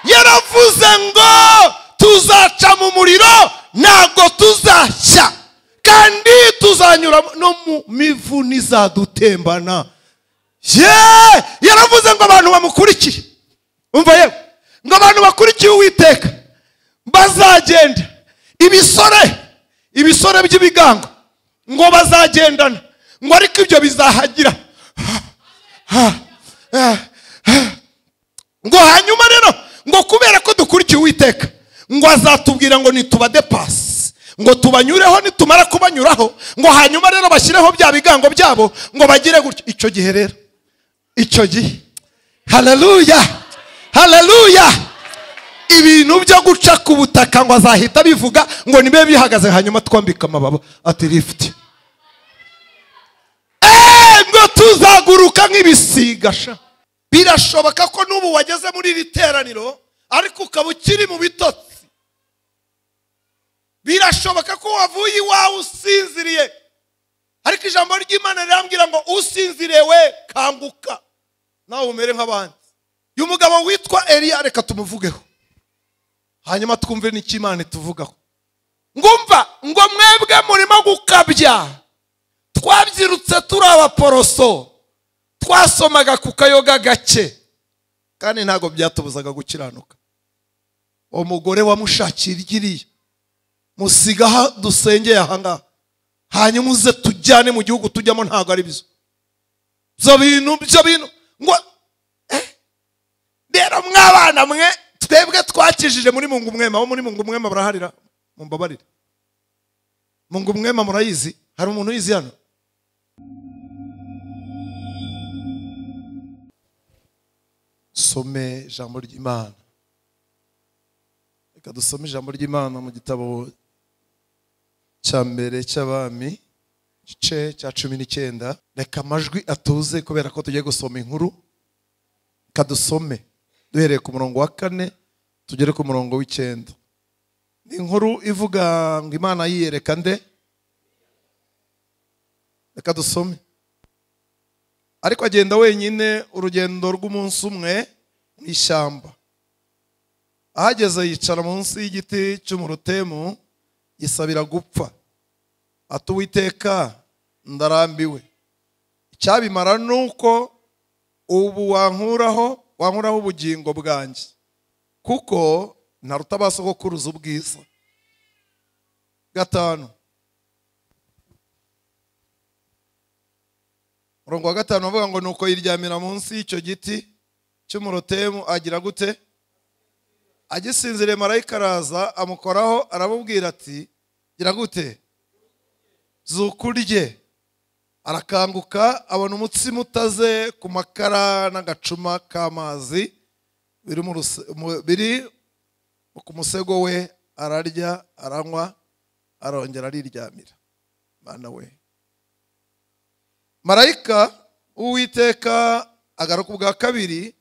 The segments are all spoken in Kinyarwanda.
Yaravuze ngo tuzaca mu muriro ntabwo tuzashya, kandi tuzanyura no mu mivu ntizadutembana. Yaravuze ngo abantu bamukurikiye, umva yewe, ngo abantu bakurikiye Uwiteka bazagenda, ibisore by'ibigango ngo bazagendana, ngo ariko ibyo bizahagira. Ngo hanyuma rero ngo kubera ko dukurikiye Uwiteka, ngo azatubwira ngo nitubadepasi, ngo tubanyureho, nitumara kubanyuraho, ngo hanyuma rero bashyireho bya bigango byabo ngo bagire gutyo. Icyo gihe rero, icyo gihe, haleluya, haleluya, ibintu byo guca ku butaka ngo azahita bivuga ngo nibe bihagaze, hanyuma twambika amababa ati lift, ngo tuzaguruka nk'ibisiga. Birashoboka ko n'ubu wageze muri iri teraniro ariko ukaba ukiri mu bitotsi. Birashoboka ko wavuye iwawe usinziriye, ariko ijambo ry'Imana rirambwira ngo usinziriye we kanguka nawe umere nk'abandi. Uyu mugabo witwa Eliya reka tumuvugeho, hanyuma twumve n'icyo Imana ituvugaho. Ngumva ngo mwebwe murimo gukabya, twabyirutse turi abaporoso, twasomaga ku kayoga gake, kandi ntabwo byatubuzaga gukiranuka. Umugore wamushakira igiriya, musiga dusengeye aha ngaha, hanyuma uze tujyane mu gihugu tujyamo, ntabwo ari byo. Byo bintu ngo rero mwabana mwe, twebwe twakijije muri Mungu mwema. Abo muri Mungu mwema baraharira, mumbabarire. Mungu mwema murayizi? Hari umuntu uyizi hano? Some ijambo ry'Imana. Reka dusome ijambo ry'Imana mu gitabo cya mbere cy'Abami, igice cya 19. Reka amajwi atuze kubera ko tugiye gusoma inkuru. Reka dusome duhereye ku murongo wa 4 tugere ku murongo w'9. Ni inkuru ivuga ngo Imana yiyereka nde? Reka dusome. Ariko agenda wenyine urugendo rw'umunsi umwe mu ishyamba. Ahageze yicara munsi y'igiti cy'umurutemu, yisabira gupfa. Ati Uwiteka ndarambiwe, icyabimara nuko ubu wankuraho ubugingo bwanjye, kuko ntaruta ba sogokuruza ubwiza. 5. Murongo wa 5 avuga ngo nuko yiryamira munsi y'icyo giti cy'umurotemu, agira gute? Agisinziriye, marayika araza amukoraho, aramubwira ati gira gute? Zukurye. Arakanguka abona umutsima utaze ku makara n'agacuma k'amazi biri ku musego we, ararya aranywa, arongera ariryamira. Mana we. Marayika Uwiteka agaruka ubwa kabiri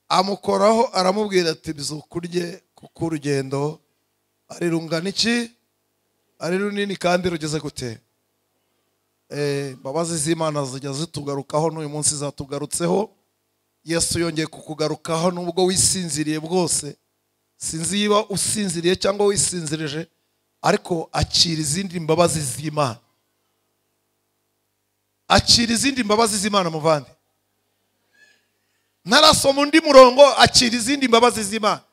amukoraho, aramubwira ati bizukurye, kuko urugendo ari rungana iki? Ari runini kandi rugeze gute? Imbabazi z'Imana zijya zitugarukaho, n'uyu munsi zatugarutseho. Yesu yongeye kukugarukaho nubwo wisinziriye bwose. Sinzi niba usinziriye cyangwa wisinzirije, ariko akira izindi mbabazi z'Imana. Akira izindi mbabazi z'Imana muvandi. Ntarasoma undi murongo, akira izindi mbabazi z'Imana.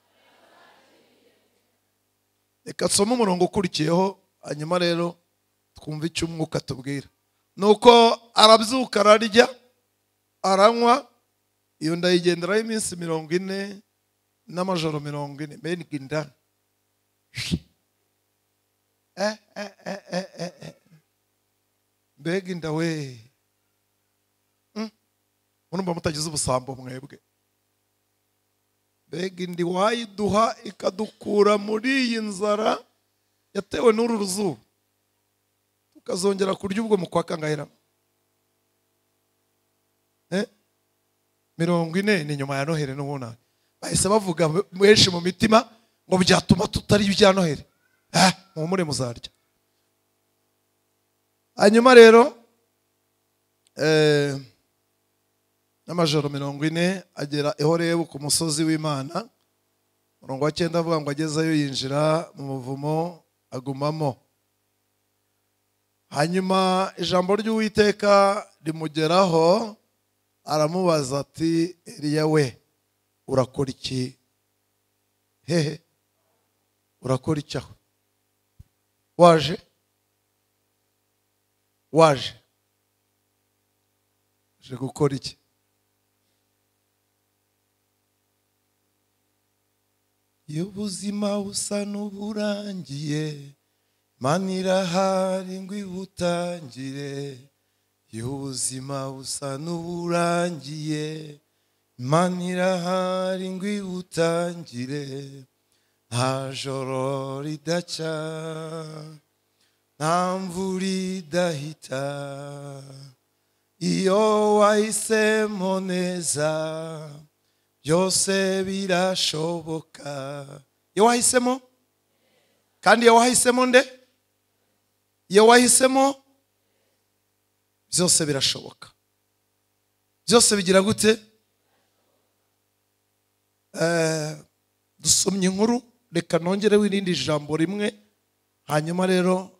Reka nsome umurongo ukurikiyeho, hanyuma rero twumve icyo umwuka tubwira. Nuko arabyuka ararya aranywa, iyo ndayigenderaho iminsi 40 n'amajoro 40. Mbega inda! Mbega inda we! Murumva mutagize ubusambo mwebwe. Mbega indi wayiduha ikadukura muri iyi nzara yatewe n'uru ruzuba, tukazongera kurya ubwo mu kwa kangahera? 40 ni nyuma ya Noheli n'ubunani. Bahise bavuga benshi mu mitima ngo byatuma tutari ibya Noheli. Muhumure muzarya. Hanyuma rero n'amajoro 40 agera i Horebu ku musozi w'Imana. Umurongo wa 9 avuga ngo agezeyo yinjira mu muvumo agumamo. Hanyuma ijambo ry'Uwiteka rimugeraho, aramubaza ati Eliya we, urakora iki? Hehe, urakora iki aho? Waje waje je gukora iki? Iyo ubuzima busa n'uburangiye, Imana irahari ngo ibutangire. Iyo ubuzima busa n'uburangiye, Imana irahari ngo ibutangire. Nta joro ridacya, nta mvura idahita, iyo wahisemo neza byose birashoboka. Iyo wahisemo, kandi iyo wahisemo nde? Iyo wahisemo byose birashoboka. Byose bigira gute? Dusomye inkuru, reka nongereho irindi jambo rimwe. Hanyuma rero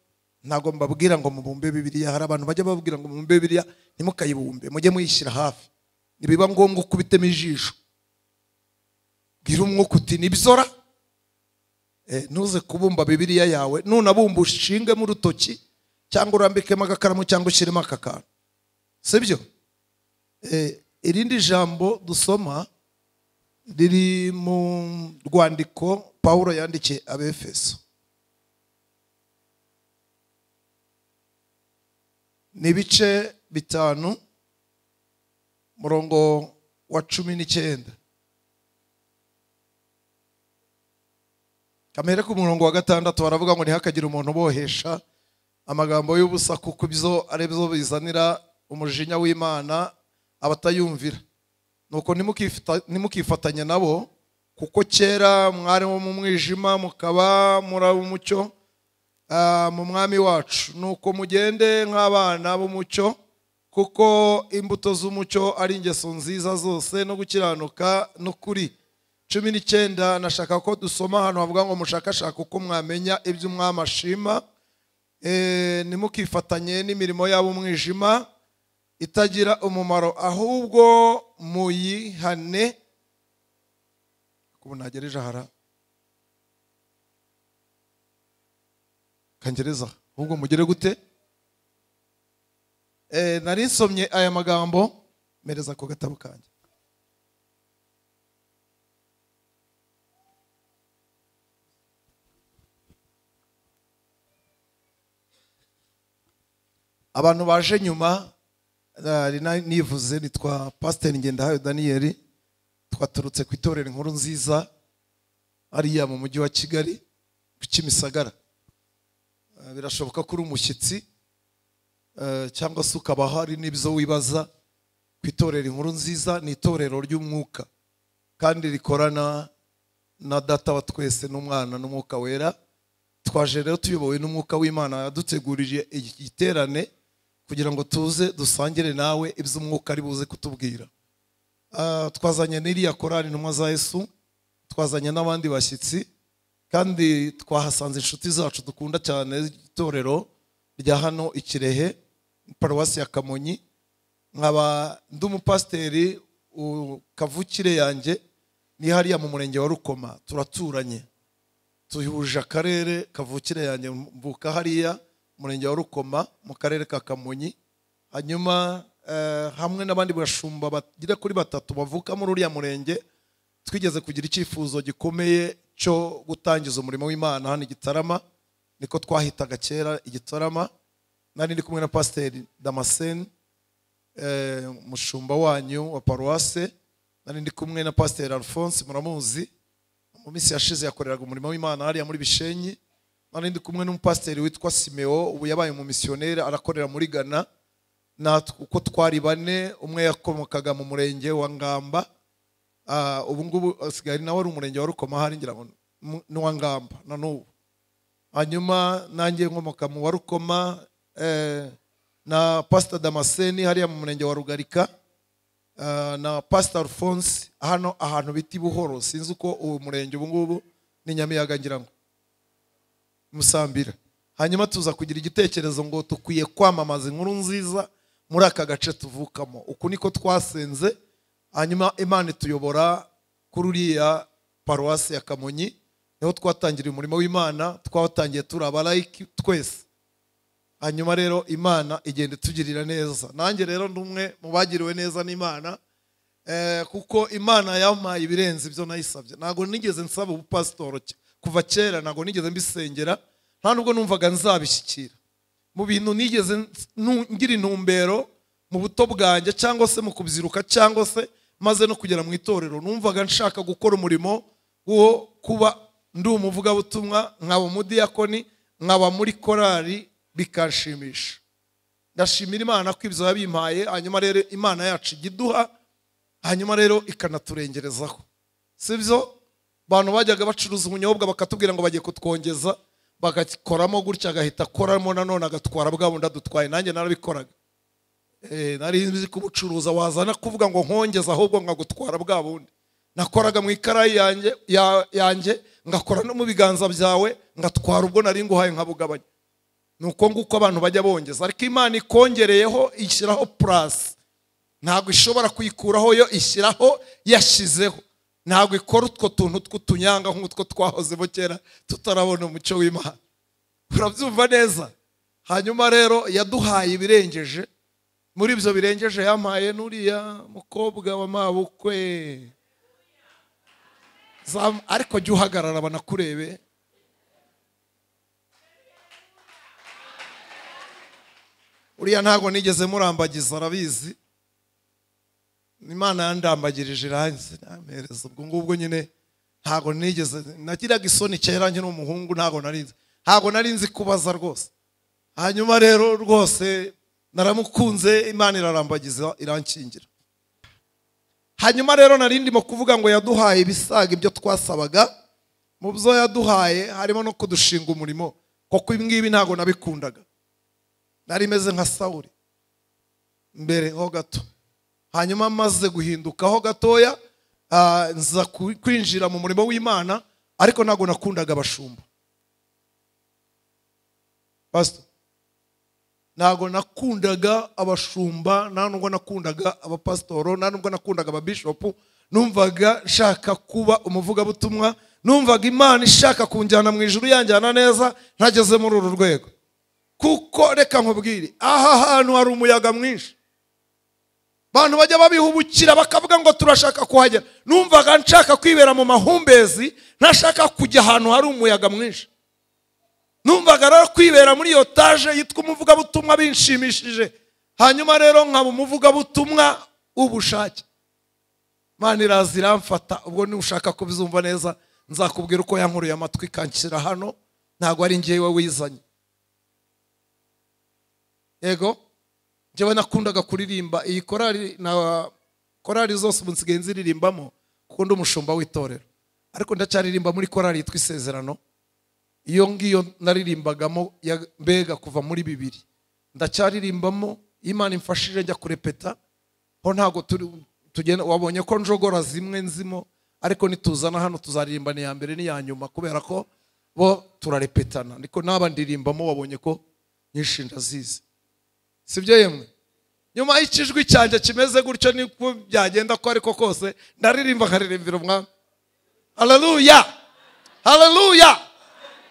ntago mbabwira ngo mubumbe Bibiliya. Hari abantu bajya babwira ngo mubumbe Bibiliya, ntimukayibumbe, mujye muyishyira hafi. Nibiba ngombwa ukubitemo ijisho, bwira umwuka uti nibzora. Ntuze kubumba Bibiliya yawe, nunabumba ushingemo urutoki cyangwa urambikemo agakaramu cyangwa ushyiremo aka kantu, sibyo? Irindi jambo dusoma riri mu rwandiko Pawulo yandikiye Abefeso, ni ibice 5 murongo wa 19. Kamere ku murongo wa 6 baravuga ngo ntihakagire umuntu bohesha amagambo y'ubusa, kuko ibyo ari byo bizanira umujinya w'Imana abatayumvira. Nuko ntimukifatanye nabo, kuko kera mwari mu mwijima mukaba muri umucyo mu mwami wacu. Nuko mugende nk'abana b'umucyo, kuko imbuto z'umucyo ari ingeso nziza zose no gukiranuka n'ukuri. 19 nashaka ko dusoma ahantu havuga ngo mushakashaka uko mwamenya ibyo umwami ashima, ntimukifatanye n'imirimo yabo umwijima itagira umumaro, ahubwo muyihane. Kubu nagereje ahara kangereza, ahubwo mugere gute? Nari nsomye aya magambo, mereza ku gatabo kanjye. Abantu baje nyuma nivuze, nitwa Pastor Ngendahayo Daniel, twaturutse ku itorero Inkuru Nziza hariya mu mujyi wa Kigali ku Kimisagara. Birashoboka ko uri umushyitsi cyangwa se ukaba hari n'ibyo wibaza ku itorero Inkuru Nziza. Ni itorero ry'umwuka kandi rikorana na Data wa twese n'Umwana n'Umwuka Wera. Twaje rero tuyobowe n'Umwuka w'Imana, yadutegurije igiterane kugira ngo tuze dusangire nawe ibyo umwuka ari buze kutubwira. Twazanye n'iriya korali Intumwa za Yesu, twazanye n'abandi bashyitsi, kandi twahasanze inshuti zacu dukunda cyane itorero rya hano i Kirehe, paruwasi ya Kamonyi. Nkaba ndi umupasiteri, kavukire yanjye ni hariya mu murenge wa Rukoma, turaturanye, tuhuje akarere. Kavukire yanjye mvuka hariya murenge wa Rukoma mu karere ka Kamonyi. Hanyuma hamwe n'abandi bashumba bagera kuri 3 bavuka muri uriya murenge, twigeze kugira icyifuzo gikomeye cyo gutangiza umurimo w'Imana hano i Gitarama, niko twahitaga kera i Gitarama. Nari ndi kumwe na Pasiteri Damascene, mushumba wanyu wa paruwase. Nari ndi kumwe na Pasiteri Alphonse, muramuzi, mu minsi yashize yakoreraga umurimo w'Imana hariya muri Bishenyi. Nari ndi kumwe n'umupasiteri witwa Simeo, ubu yabaye umumisiyoneri arakorera muri Ghana. Natwe uko twari 4, umwe yakomokaga mu murenge wa Ngamba, ubu ngubu asigaye nawe ari umurenge wa Rukoma hari ngira ngo n'uwa Ngamba na n'ubu. Hanyuma nanjye nkomoka mu wa Rukoma, na Pastor Damascene hariya mu murenge wa Rugarika. na Pastor Alphonse hano ahantu bita Buhoro, sinzi uko uwo murenge ubu ngubu ni Nyamiyaga ngira ngo Musambira. Hanyuma tuza kugira igitekerezo ngo tukwiye kwamamaza inkuru nziza muri aka gace tuvukamo. Uku niko twasenze, hanyuma Imana ituyobora kuri uriya paruwasi ya Kamonyi, niho twatangiriye umurimo w'Imana, twatangiye turi abalayiki twese. Hanyuma rero Imana igenda itugirira neza. Nanjye rero ndi umwe mu bagiriwe neza n'Imana, kuko Imana yampaye ibirenze ibyo nayisabye. Ntabwo nigeze nsaba ubupasitoro kuva kera, ntabwo nigeze mbisengera, nta nubwo numvaga nzabishyikira. Mu bintu nigeze ngira intumbero mu buto bwanjye cyangwa se mu kubyiruka cyangwa se maze no kugera mu itorero, numvaga nshaka gukora umurimo wo kuba ndi umuvugabutumwa, nkaba umudiyakoni, nkaba muri korali, bikanshimisha. Ndashimira Imana ko ibyo yabimpaye. Hanyuma rero Imana yacu igiduha, hanyuma rero ikanaturengerezaho. Sibyo? Abantu bajyaga bacuruza ubunyobwa bakatubwira ngo bagiye kutwongeza, bagakoramo gutya agahita akoramo nanone agatwara bwa bundi adutwaye. Nanjye narabikoraga. Nari nzi kubucuruza, wazana kuvuga ngo nkongeza ahubwo nkagutwara bwa bundi. Nakoraga mu ikarayi yanjye ngakora no mu biganza byawe, ngatwara ubwo nari nguhaye nkabugabanya. Nuko nguko abantu bajya bongeza, ariko Imana ikongereyeho ishyiraho plus. Ntabwo ishobora kuyikuraho, yo ishyiraho yashizeho. Ntabwo ikora utwo tuntu tw'utunyanga nk'utwo twahozemo kera tutarabona umucyo w'Imana. Urabyumva neza? Hanyuma rero yaduhaye ibirengeje. Muri ibyo birengeje yampaye n'uriya mukobwa wa mabukwe. Ariko jya uhagarara banakurebe. Uriya ntabwo nigeze murambagiza, arabizi. Imana yandambagirije iranze nampereza ubwo ngubwo nyine. Ntabwo nigeze nagiraga isoni kera nkiri umuhungu, ntabwo nari nzi kubaza rwose. Hanyuma rero rwose naramukunze, Imana irarambagiza irankingira. Hanyuma rero nari ndimo kuvuga ngo yaduhaye ibisaga ibyo twasabaga. Mu byo yaduhaye harimo no kudushinga umurimo, kuko ibi ngibi ntabwo nabikundaga. Nari meze nka Sawuli mbere ho gato. Hanyuma maze guhindukaho gatoya, nza kwinjira mu murimo w'Imana, ariko ntabwo nakundaga abashumba. Pastor, ntabwo nakundaga abashumba, nta nubwo nakundaga abapasitoro, nta nubwo nakundaga ababishopu. Numvaga nshaka kuba umuvugabutumwa, numvaga Imana ishaka kunjyana mu ijuru yanjyana neza ntageze muri uru rwego. Kuko reka nkubwire, aha hantu hari umuyaga mwinshi. Abantu bajya babihubukira bakavuga ngo turashaka kuhagera. Numvaga nshaka kwibera mu mahumbezi, ntashaka kujya ahantu hari umuyaga mwinshi. Numvaga rero kwibera muri iyo taje yitwa umuvugabutumwa binshimishije. Hanyuma rero nkaba umuvugabutumwa w'ubushake. Imana iraza iramfata. Ubwo nushaka kubizumva neza nzakubwira uko yankuruye amatwi ikanshyira hano, ntabwo ari njyewe wizanye. Yego, njyewe nakundaga kuririmba iyi korali, na korali zose ubu nsigaye nziririmbamo kuko ndi umushumba w'itorero. Ariko ndacyaririmba muri korali yitwa Isezerano. Iyo ngiyo naririmbagamo mbega kuva muri 2000. Ndacyaririmbamo, Imana imfashije njya kurepeta. Ho ntago tugenda, wabonye ko njogora zimwe nzimo, ariko nituzana hano tuzaririmba ni ya mbere ni ya nyuma, kubera ko bo turarepetana. Niko naba ndirimbamo, wabonye ko nyinshi ndazizi. Sibyo yemwe? Nyuma y'ikijwi cyanjye kimeze gutyo niko byagenda ko ariko kose ndaririmba nkaririmbira umwami. Haleluya! Haleluya!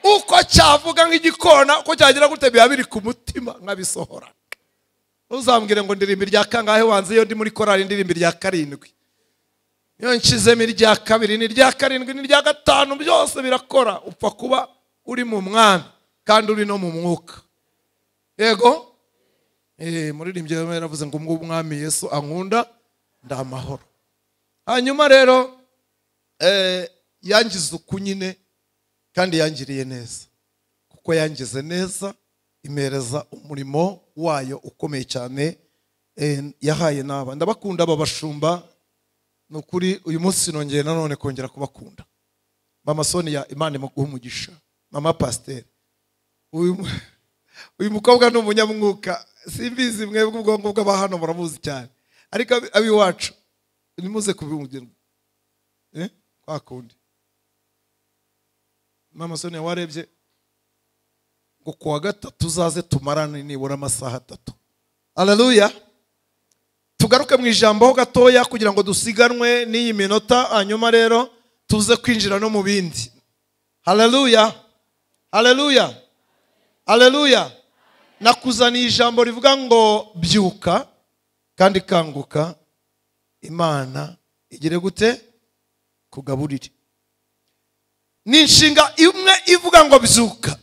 Uko cyavuga nk'igikona, uko cyagira gute biba biri ku mutima nkabisohora. Uzambwire ngo ndirimba irya kangahe wanze iyo ndi muri korali ndirimba irya 7. Iyo nshizemo irya 2 n'irya 7 n'irya 5 byose birakora, upfa kuba uri mu mwami kandi uri no mu mwuka. Yego? Muririmbyi yaravuze ngo umwami Yesu ankunda ndamahoro. Hanyuma rero yangize uku nyine, kandi yangiriye neza. Kuko yangize neza imereza umurimo wayo ukomeye cyane yahaye naba. Ndabakunda aba bashumba, nukuri uyu munsi nongeye nanone kongera kubakunda. Mama Sonia, Imana imuguhe umugisha. Mama Pasteur, uyu mukobwa ni umunyamwuka, simbizi mwebwe ubwonko bw'abahano muramuzi cyane, ariko abiwacu Nimuze kubimugena kwa kundi Mama Sonia warebye ngo kuwa gatatu uzaze tumarane nibura amasaha 3. Haleluya. Tugaruke mu ijambo ho gatoya kugira ngo dusiganwe n'iyi minota, hanyuma rero tuze kwinjira no mu bindi. Haleluya. Haleluya. Haleluya. Nakuzaniye ijambo rivuga ngo byuka kandi kanguka, Imana igire gute? Kugaburire. Ni inshinga imwe ivuga ngo byuka,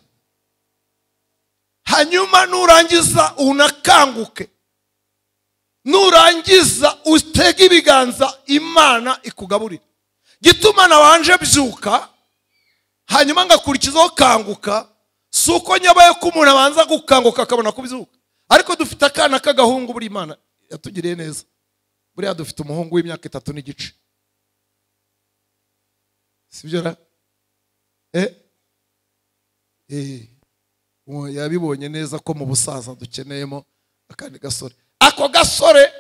hanyuma nurangiza unakanguke, nurangiza utege ibiganza Imana ikugaburire. Gituma nabanje byuka hanyuma ngakurikizaho kanguka, suko nyabaye ko umuntu abanza gukanguka akabona kubyuka. Ariko dufite akana k'agahungu, buri Imana yatugiriye neza. Buriya dufite umuhungu w'imyaka 3.5. Sibyo ra? Yabibonye neza ko mu busaza dukeneyemo akandi gasore. Ako gasore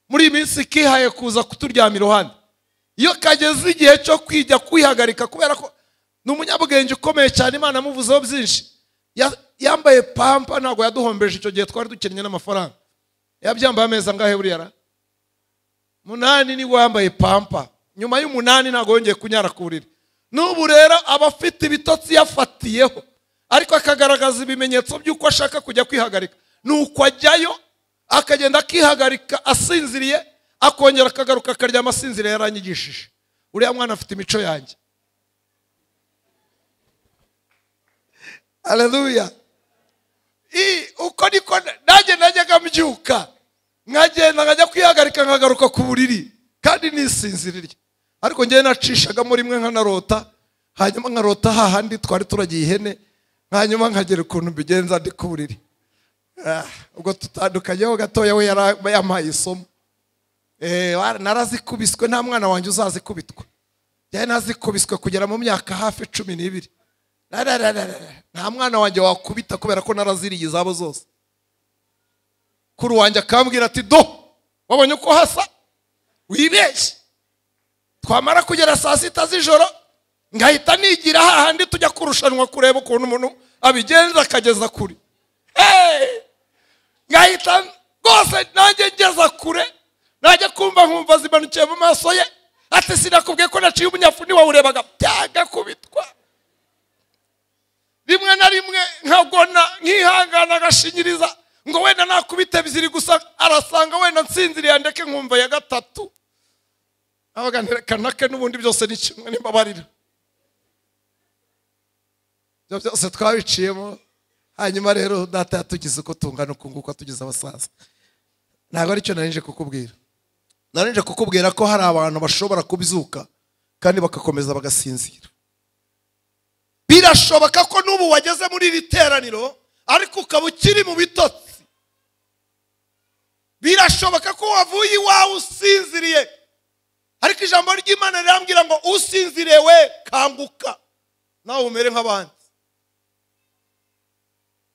muri minsi kihaye kuza kuturyama iruhande. Iyo kageze igihe cyo kwijya kwihagarika, kubera ko ni umunyabwenge ukomeye cyane, Imana amuvuzeho byinshi. Yambaye pampa, ntabwo yaduhombeje icyo gihe twari dukennye n'amafaranga. Yabyambaye amezi angahe buriya ra? 8 nibwo yambaye pampa. Nyuma y'umunani ntabwo yongeye kunyara ku buriri. N'ubu rero aba afite ibitotsi yafatiyeho, ariko akagaragaza ibimenyetso by'uko ashaka kujya kwihagarika. Nuko ajyayo akagenda akihagarika asinziriye, akongera akagaruka akaryama asinziriye. Yaranyigishije. Uriya mwana afite imico yanjye. Haleluya. Uko niko nanjye najyaga mbyuka nkagenda nkajya kwihagarika nkagaruka ku buriri kandi nisinziriye. Ariko njye nacishagamo rimwe nkanarota, hanyuma nkarota hahandi twari turagiye ihene, hanyuma nkagera ukuntu mbigenza ndi ku buriri. Ubwo tutandukanyeho gatoya, we yampaye isomo. Narazikubiswe, nta mwana wanjye uzazikubitwa. Njye nazikubiswe kugera mu myaka hafi 12. Nta mwana wanjye wakubita kubera ko naraziriye izabo zose. Kuri wanjye akambwira ati do wabonye uko hasa wibeshye. Twamara kugera saa 6 z'ijoro ngahita nigira hahandi tujya kurushanwa kureba ukuntu umuntu abigenza akageza kure. Ngahita rwose nanjye ngeza kure, najya kumva nkumva zimanukiye mu maso ye, ati sinakubwiye ko naciye umunyafu ntiwawurebaga, byagakubitwa. Rimwe na rimwe nkagona nkihangana agashinyiriza ngo wenda nakubite 2 gusa, arasanga wenda nsinziriye ndeke nkumva ya 3. Abaga nake n'ubundi byose ni kimwe n'imbabarira. Ibyo byose twabiciyemo. Hanyuma rero data yatugize uko tungana uku nguko, atugize abasaza. Ntabwo aricyo narinje kukubwira. Narinje kukubwira ko hari abantu bashobora kubyuka kandi bagakomeza bagasinzira. Birashoboka ko n'ubu wageze muri iri teraniro ariko ukaba ukiri mu bitotsi. Birashoboka ko wavuye iwawe usinziriye, ariko ijambo ry'Imana rirambwira ngo usinziriye we kanguka, nawe umere nk'abandi.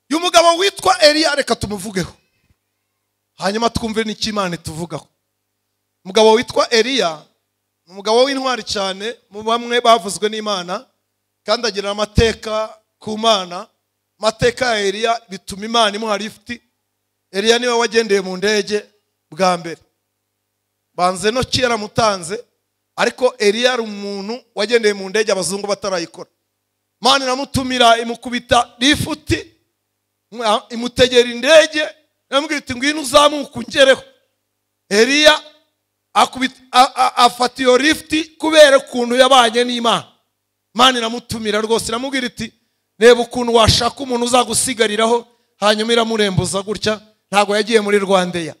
Uyu mugabo witwa Eliya reka tumuvugeho, hanyuma twumve n'icyo Imana ituvugaho. Umugabo witwa Eliya ni umugabo w'intwari cyane, mu bamwe bavuzwe n'Imana, kandi agira amateka ku Mana. Amateka ya Eliya bituma Imana imuha lifuti. Eliya niwe wagendeye mu ndege bwa mbere. Banze no kera mutanze, ariko Eliya ari umuntu wagendeye mu ndege abazungu batarayikora. Imana iramutumira imukubita lifuti, imutegera indege, iramubwira iti ngwino uzamuke ungereho. Eliya afata iyo lifuti kubera ukuntu yabanye n'Imana. Imana iramutumira rwose, iramubwira iti reba ukuntu washaka umuntu uzagusigariraho. Hanyuma iramurembuza gutya. Ntabwo yagiye muri Rwandeya,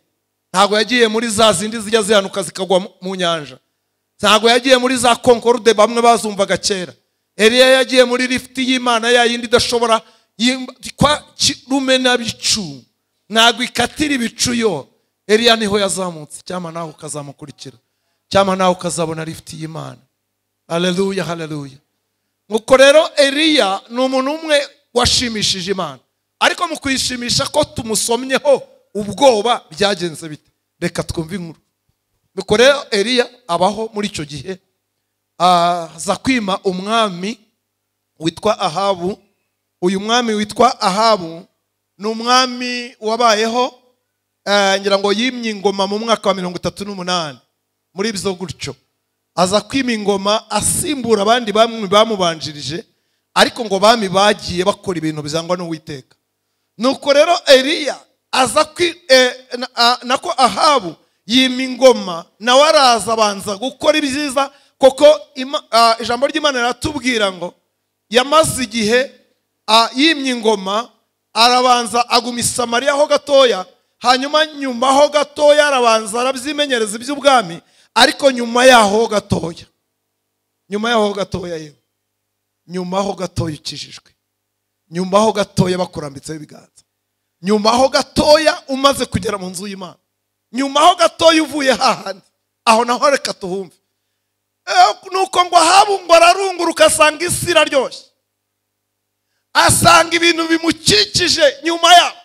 ntabwo yagiye muri za zindi zijya zihanuka zikagwa mu nyanja, ntabwo yagiye muri za Concorde bamwe bazumvaga kera. Eliya yagiye muri lifuti y'Imana ya yindi idashobora kwa rumena bicu, ntabwo ikatira ibicu yo. Eliya niho yazamutse. Cyama nawe ukazamukurikira, cyama nawe ukazabona lifuti y'Imana. Haleluya, haleluya. Nuko rero Eliya ni umuntu umwe washimishije Imana, ariko mu kuyishimisha ko tumusomyeho ubwoba byagenze bite? Reka twumve inkuru. Nuko rero Eliya abaho muri icyo gihe, aza kwima umwami witwa Ahabu. Uyu mwami witwa Ahabu ni umwami wabayeho, ngira ngo yimye ingoma mu mwaka wa 38 muri ibyo gutyo. Aza kwima ingoma asimbura abandi bamwe bamubanjirije, ariko ngo bami bagiye bakora ibintu bizangwa n'Uwiteka. Nuko rero Eliya aza nako Ahabu yima ingoma, nawe araza abanza gukora ibyiza, koko ijambo ry'Imana riratubwira ngo yamaze igihe yimye ingoma, arabanza aguma i Samariya ho gatoya, hanyuma nyuma ho gatoya arabanza arabyimenyereza iby'ubwami, ariko nyuma yaho gatoya, nyuma yaho gatoya, yewe nyuma ho gatoya ukijijwe, nyuma ho gatoya bakurambitseho ibiganza, nyuma ho gatoya umaze kugera mu nzu y'Imana, nyuma ho gatoya uvuye hahandi, aho naho reka tuhumve. Nuko ngo Ahabu ngo ararunguruka asanga isi iraryoshye, asanga ibintu bimukikije nyuma yaho.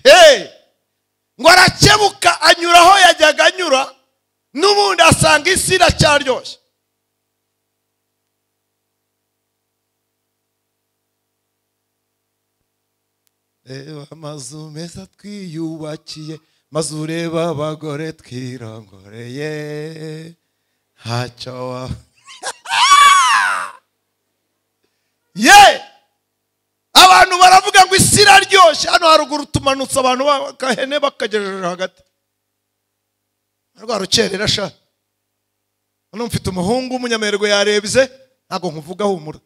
Hey! Ngo arakebuka anyura aho yajyaga anyura, n'ubundi asanga isi iracyaryoshye. Reba amazu meza twiyubakiye, maze ureba abagore twirongoreye, ntacyo wa ye. Abantu baravuga ngo isi iraryoshye. Hano haruguru tumanutse abantu bakahene bakagejeje hagati rwa rukerera sha. Hano mfite umuhungu w'umunyamerwe yarebye, ntabwo nkuvuga humura,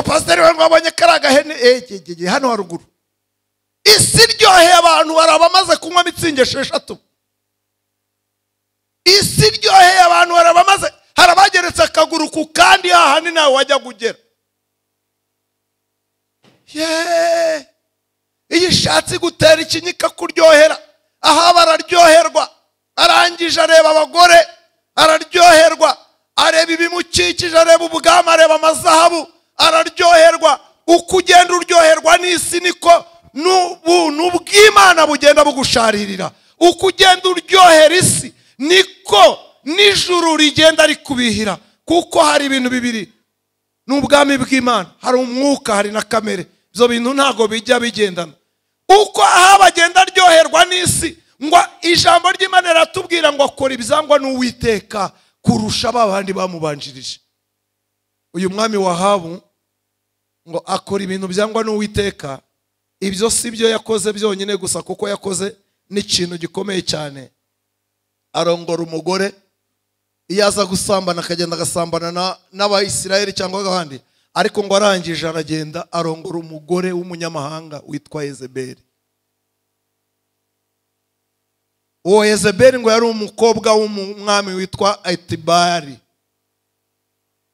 pasiteri we ngo abonye kari agahene hano haruguru. Isi iryoheye abantu, hari abamaze kunywa mitsingi 6. Isi iryoheye abantu, hari abamaze, hari abageretse akaguru ku kandi hahandi nawe wajya kugera. Ye, iyo ishatse gutera ikinyika kuryohera, aha bararyoherwa. Arangije areba abagore araryoherwa, areba ibimukikije, areba ubwami, areba amazahabu, araryoherwa. Uko ugenda uryoherwa n'isi niko n'ubuntu bw'Imana bugenda bugusharirira. Uko ugenda uryohera isi niko n'ijuru rigenda rikubihira, kuko hari ibintu bibiri n'ubwami bw'Imana, hari umwuka, hari na kamere. Ibyo bintu ntago bijya bigendana. Uko Ahabu agenda aryoherwa n'isi, ngo ijambo ry'Imana riratubwira ngo akora ibizangwa n'Uwiteka kurusha babandi bamubanjirije. Uyu mwami wa Ahabu ngo akora ibintu byangwa n'Uwiteka. Ibyo si byo yakoze byonyine gusa, kuko yakoze n'ikintu gikomeye cyane. Arongora umugore, iyo aza gusambana akagenda agasambana n'Abayisiraheli cyangwa abandi, ariko ngo arangije aragenda arongora umugore w'umunyamahanga witwa Yezebeli. Uwo Yezebeli ngo yari umukobwa w'umwami witwa Etibali.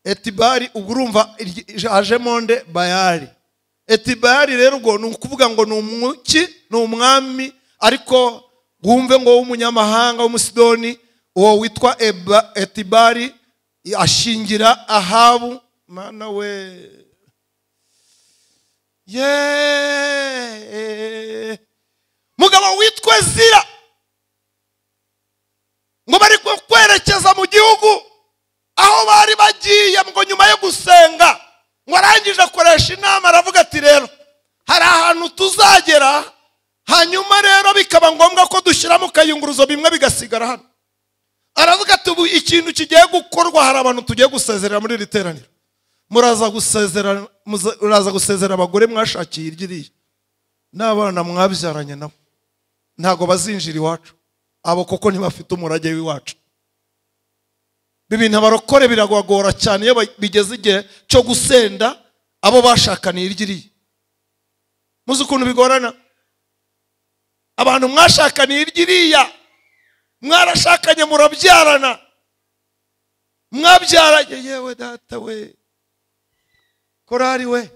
Etibali ubwo urumva ajemo nde? Bayali. Etibali rero ubwo ni ukuvuga ngo ni umuki, ni umwami, ariko wumve ngo w'umunyamahanga w'Umusidoni. Uwo witwa Etibali ashingira Ahabu. Mana we, ye mugabo witwa Ezira ngo bari kwerekeza mu gihugu aho bari bagiye, ngo nyuma yo gusenga ngo arangije akoresha inama, aravuga ati rero hari ahantu tuzagera, hanyuma rero bikaba ngombwa ko dushyiramo kayunguruzo bimwe bigasigara hano. Aravuga ati ubu ikintu kigiye gukorwa, hari abantu tugiye gusezerera muri iri teraniro. Muraza gusezera, muraza gusezera abagore mwashakiye iryiriya n'abana mwabyaranye nabo, ntago bazinjira iwacu abo, koko ntibafite umurage w'iwacu. Ibintu abarokore biragwagora cyane iyo bigeze igihe cyo gusenda abo bashakaniye iryiriya. Muzi ukuntu bigorana? Abantu mwashakaniye iryiriya, mwarashakanye murabyarana, mwabyaranye, yewe data we, korari we,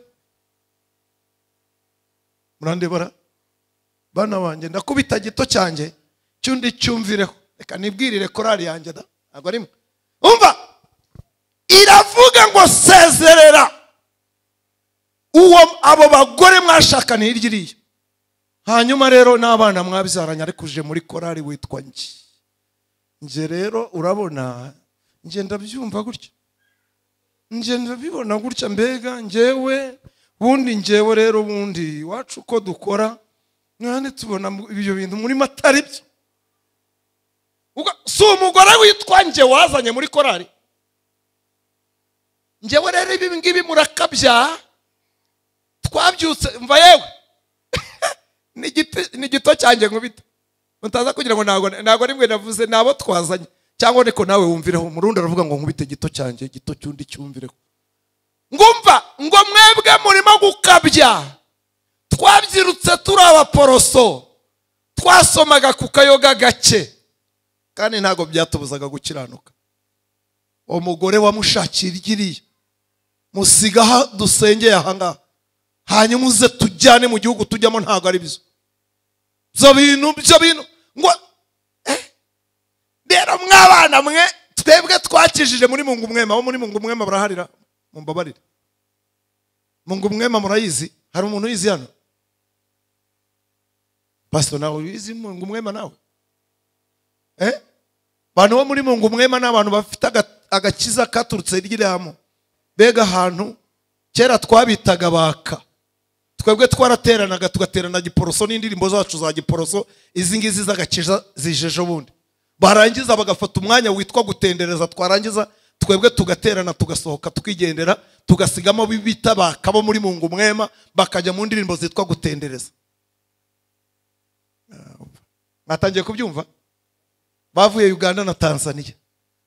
murandebara bana banjye, ndakubita gito cyanjye cyundi cyumvireho, reka nibwirire korari yanjye da, ntabwo ari mwe. Umva, Iravuga ngo sezerera uwo abo bagore mwashakaniye hirya iriya. Hanyuma rero n'abana mwabyaranye ariko uje muri korari witwa nge. Nge rero urabona nge ndabyumva gutya, nge ndabibona gutya, mbega ngewe bundi ngewe rero bundi iwacu uko dukora none tubona ibyo bintu muri matari byo. Si umugore witwa nge wazanye muri korari. Ngewe rero ibi ngibi murakabya twabyutse mva yewe ni gito cyanjye nkubita mutaza kugira ngo ntago rimwe navuze nabo twazanye cyangwa niko nawe wumvireho. Murundi aravuga ngo nkubite gito cyanjye gito cyundi cyumvireho. Ngumva ngo mwebwe murimo gukabya, twabyirutse turi abaporoso, twasomaga ku kayoga gake kandi ntago byatubuzaga gukiranuka. Umugore wamushakira igiriya musiga dusengeye aha ngaha, hanyuma uze tujyane mu gihugu tujyamo, ntago ari byo. Byo bintu ngo rero mwabana mwe twebwe twakijije muri Mungu mwema. Abo muri Mungu mwema baraharira, mumbabarire. Mungu mwema murayizi? Hari umuntu uyizi hano? Pastor nawe uyizi Mungu mwema nawe? Bantu bo muri Mungu mwema n'abantu bafite agakiza katurutse ryiramo. Bega ahantu kera twabitaga baka. Twebwe twarateranaga tugaterana giporoso n'indirimbo zacu za giporoso, izi ngizi z'agakiza zijeje bundi. Barangiza bagafata umwanya witwa gutendereza, twarangiza twebwe tugaterana tugasohoka tukigendera, tugasigamo bibita bakabo muri Mungu mwema bakajya mu ndirimbo zitwa gutendereza. Mwatangiye kubyumva? Bavuye Uganda na Tanzania.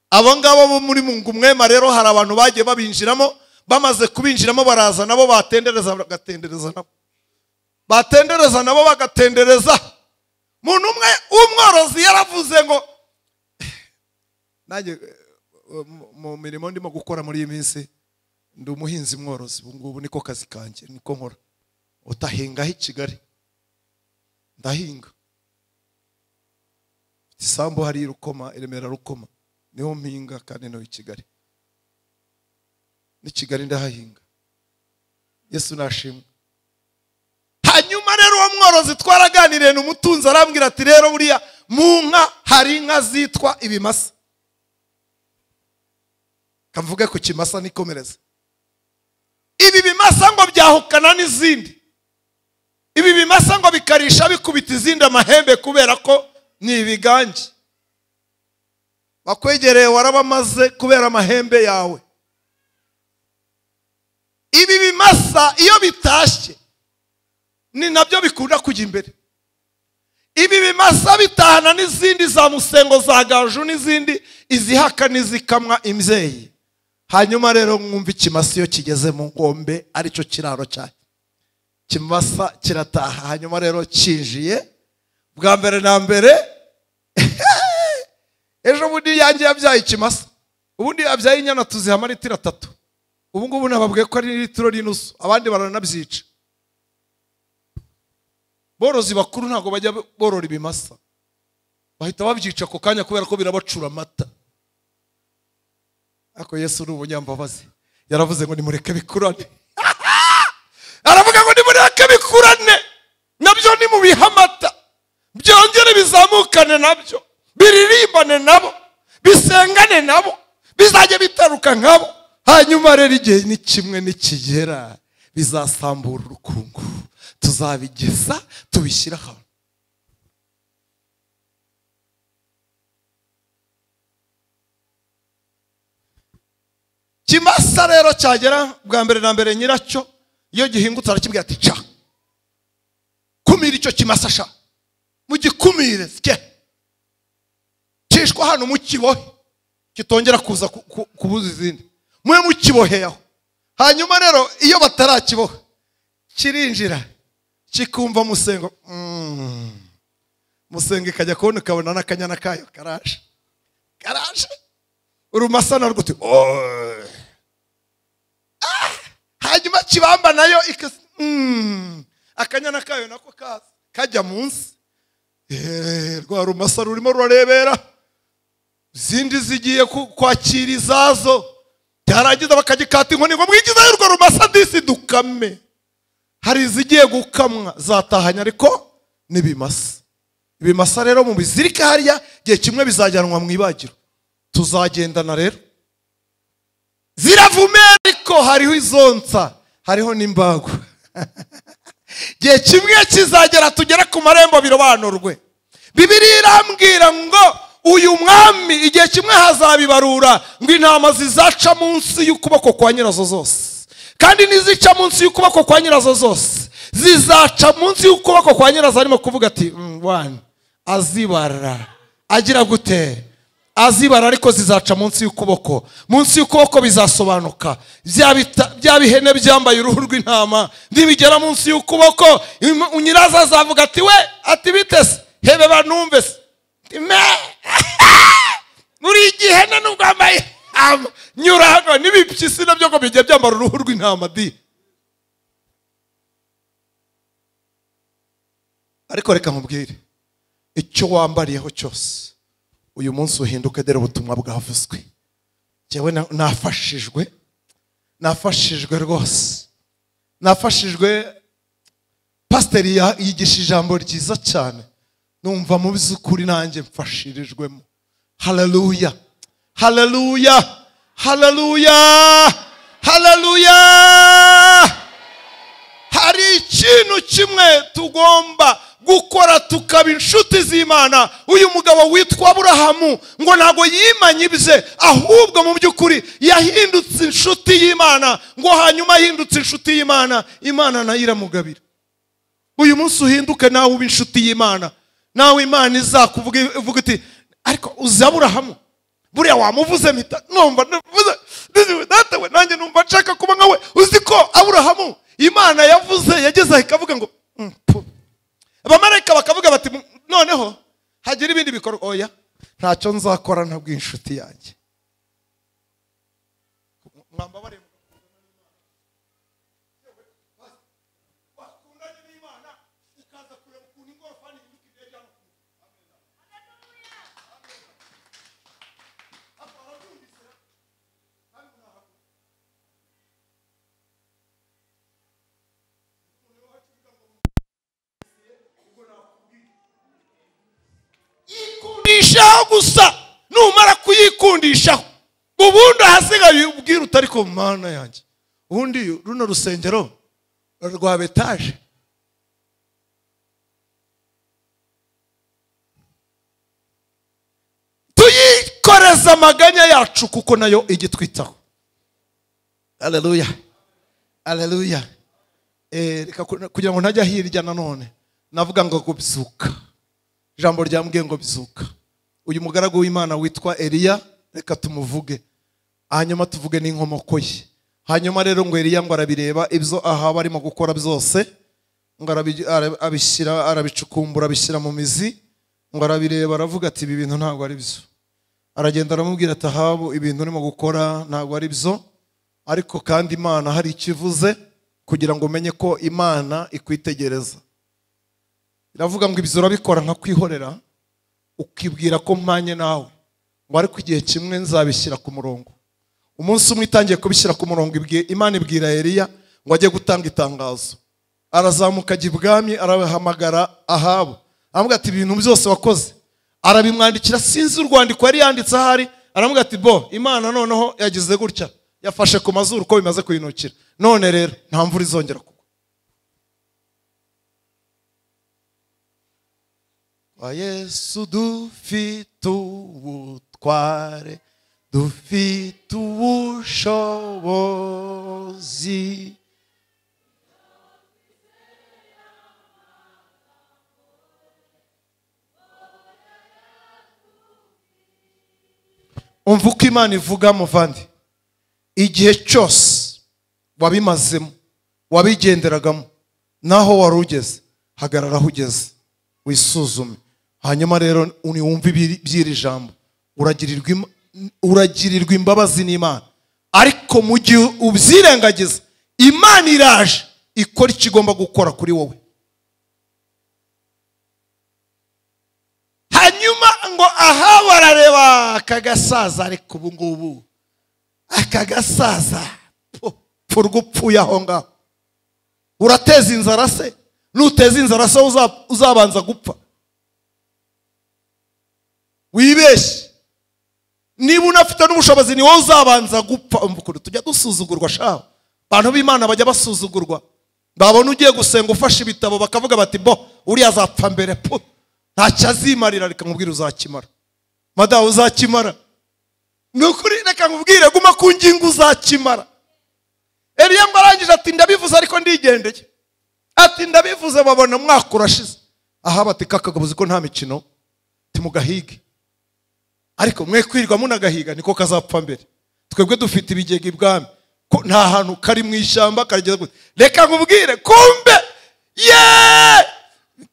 Abo ngabo bo muri Mungu mwema rero hari abantu bagiye babinjiramo, bamaze kubinjiramo baraza nabo batendereza bagatendereza nabo. Batendereza nabo bagatendereza. Muntu umwe umworozi yaravuze ngo nanjye mu mirimo ndimo gukora muri iyi minsi ndi umuhinzi mworozi, ubu ngubu niko kazi kanjye niko nkora. Utahinga i Kigali ndahinga. Isambu hari Rukoma, Remera Rukoma niho mpinga kandi no i Kigali. Ni Kigali ndahahinga. Yesu nashimwe. Hanyuma rero uwo mworozi twaraganiriye n'umutunzi arambwira ati rero buriya mu nka hari inka zitwa ibimasa. Kamvuge ku kimasa nikomereza. Ibi bimasa ngo byahukana n'izindi. Ibi bimasa ngo bikarisha bikubita izindi amahembe kubera ko ni ibigange. Bakwegereye warabamaze kubera amahembe yawe. Ibi bimasa iyo bitashye ni nabyo bikunda kujya imbere. Ibi bimasa bitahana n'izindi za musengo za gaju n'izindi izihaka n'izikamwa imzeyi. Hanyuma rero mwumva ikimasa iyo kigeze mu ngombe aricyo kiraro cyayo. Kimasa kirataha, hanyuma rero kinjiye bwa mbere na mbere. Ejo bundi yanjye yabyaye ikimasa. Ubundi yabyaye inyana tuziha amaritiro 3. Ubu ngubu nababwiye ko ari litiro n'inusu, abandi baranabyica. Borozi bakuru ntago bajya borora ibimasa, bahita babyica ako kanya kubera ko birabacura amata. Ako Yesu ni umunyambabazi, yaravuze ngo nimureke bikurane. Aravuga ngo nimureke bikurane nabyo nimubiha amata, byongere bizamukane nabyo, biririmbane nabo, bisengane nabo, bizajye bitaruka nkabo. Hanyuma rero igihe ni kimwe nikigera bizasambura urukungu, tuzabigeza tubishyira ahantu. Kimasa rero cyagera bwa mbere na mbere nyiracyo iyo gihingutse arakibwira ati ca kumira icyo kimasa sha, mugikumire sike cishwa hano mukibohe kitongera kuza kubuza izindi, mwe mukiboheyaho. Hanyuma rero iyo batarakiboha kirinjira kikumva musengo, musengo ikajya kubona ukabona n'akanyana kayo karaje karaje, urumasa narwo uti hanyuma kibamba nayo akanyana kayo nako kaza kajya munsi. Rwa rumasa rurimo rurarebera, zindi zigiye kwakira izazo. Byarangiza bakagikata inkoni ngo mwigizayo urwo rumasa disi dukame. Hari izigiye gukamwa zatahanye ariko n'ibimasa. Ibimasa rero mu bizirike hariya gihe kimwe bizajyanwa mu ibagiro. Tuzagendana rero. Ziravume ariko hariho izonsa, hariho n'imbago. Gihe kimwe kizagera tugera ku marembo birobanurwe. Bibiliya irambwira ngo uyu mwami igihe kimwe hazabibarura ngo intama zizaca munsi y'ukuboko kwa nyirazo zose. Kandi nizica munsi y'ukuboko kwa nyirazo zose, zizaca munsi y'ukuboko kwa nyirazo. Arimo kuvuga ati one azibara agira gute? Azibara ariko zizaca munsi y'ukuboko. Munsi y'ukuboko bizasobanuka. Bya bihene byambaye uruhu rw'intama nibigera munsi y'ukuboko, nyirazo azavuga ati we, ati bitese hebe banumve se me muri igihene nubwo ambaye nyura hano n'ibipyisi nabyo ngo bijye byambara uruhu rw'intama di. Ariko reka nkubwire, icyo wambariyeho cyose uyu munsi uhinduke dore ubutumwa bwavuzwe. Jewe nafashijwe, nafashijwe rwose, nafashijwe. Pasiteri yigisha ijambo ryiza cyane, numva mu by'ukuri nanjye mfashirijwemo. Haleluya, haleluya, haleluya, haleluya. Hari ikintu kimwe tugomba gukora tukaba inshuti z'Imana. Uyu mugabo witwa Aburahamu ngo ntago yimanye ibye, ahubwo mu by'ukuri yahindutse inshuti y'Imana. Ngo hanyuma ahindutse inshuti y'Imana, Imana nayo iramugabira. Uyu munsi uhinduke nawe ube inshuti y'Imana. Nawe Imana izakuvuga ivuga iti ariko uzi Aburahamu buriya wamuvuze mpita numva data we nanjye numva nshaka kuba nkawe. Uzi ko Aburahamu Imana yavuze yageze aho ikavuga ngo abamarayika bakavuga bati noneho hagira ibindi bikorwa. Oya, ntacyo nzakora ntabwo inshuti yanjye. Mwambabare yikundishaho gusa, numara kuyikundishaho ubundi ahasigaye ubwira utari ko Mana yanjye. Ubundi runo rusengero rwa betaje tuyikoreza amaganya yacu kuko nayo igitwitaho. Haleluya, haleluya. Reka kugira ngo ntajya hirya nanone navuga ngo kubyuka. Ijambo ryambwiye ngo byuka. Uyu mugaragu w'Imana witwa Eliya reka tumuvuge, hanyuma tuvuge n'inkomoko ye. Hanyuma rero ngo Eliya ngo arabireba ibyo Ahabu arimo gukora byose, ngo arabishyira, arabicukumbura, abishyira mu mizi, ngo arabireba aravuga ati ibi bintu ntabwo ari byo. Aragenda aramubwira ati Ahabu ibintu urimo gukora ntabwo ari byo, ariko kandi Imana hari ikivuze kugira ngo umenye ko Imana ikwitegereza. Iravuga ngo ibyo urabikora nka kwihorera ukibwira ko mpanye nawe, ngo ariko igihe kimwe nzabishyira ku murongo. Umunsi umwe itangiye kubishyira ku murongo, Imana ibwira Eliya ngo ajye gutanga itangazo. Arazamuka ajya ibwami, arahamagara Ahabu, aramubwira ati ibintu byose wakoze. Arabimwandikira, sinzi urwandiko yari yanditse ahari. Aramubwira ati bo Imana noneho yagize gutya, yafashe ku mazuru ko bimaze kuyinukira, none rero nta mvura izongera kugwa. Kwa Yesu dufite ubutware, dufite ubushobozi. Umva uko Imana ivuga muvandi. Igihe cyose wabimazemo, wabigenderagamo, naho wari ugeze, hagarara aho ugeze, wisuzume. Hanyuma rero wumve iby'iri jambo, uragirirwa imbabazi n'Imana. Ariko mu gihe ubyirengagiza, Imana iraje ikora icyo igomba gukora kuri wowe. Hanyuma ngo Ahabu arareba akagasaza, ariko ubu ngubu Aka gasaza pfurwa upfuye aho ngaho. Urateza inzara se? Nuteza inzara se uzabanza gupfa. Wibeshye. Niba unafite n'ubushobozi ni wowe uzabanza gupfa. Umva tujya dusuzugurwa shaho. Abantu b'Imana bajya basuzugurwa. Babona ugiye gusenga ufashe ibitabo bakavuga bati bo uriya azapfa mbere po. Ntacyo azimarira. Reka nkubwire uzakimara. Madamu uzakimara. Nukuri reka nkubwire guma ku ngingo uzakimara. Eliya ngo arangije ati ndabivuze ariko ndigendeye. Ati ndabivuze babona umwaka urashize. Aha bati kakagabuzi ko nta mikino timugahige. Ariko mwe kwirwa munagahiga niko kazapfa mbere. Twebwe dufite ibigega ibwami. Ko nta hantu kari mu ishyamba karigeze gute. Reka nkubwire kumbe ye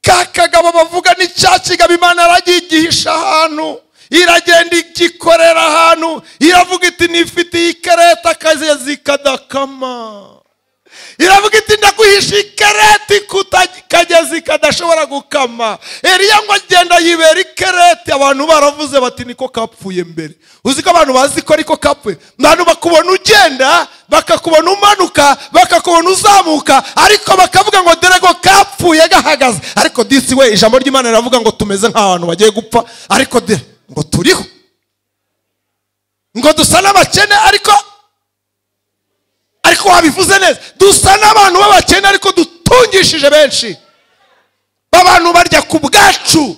kakagabo bavuga ni cyakiga Imana aragigisha ahantu. Iragenda igikorera ahantu, iravuga iti nifite ikareta kazezi kadakama. Iravuga iti ndaguhisha ikareti kagezi kadashobora gukama. Eliya ngo agenda yibera ikareti. Abantu baravuze bati niko kapfuye mbere. Uzi ko abantu bazi ko ariko kapfuye. Abantu bakubona ugenda, bakakubona umanuka, bakakubona uzamuka, ariko bakavuga ngo dore ko kapfuye gahagaze. Ariko disi we ijambo ry'Imana riravuga ngo tumeze nk'abantu bagiye gupfa, ariko dore ngo turiho. Ngo dusa n'abakene ariko wabivuze neza. Dusa n'abantu b'abakene ariko dutungishije benshi. Abantu barya ku bwacu.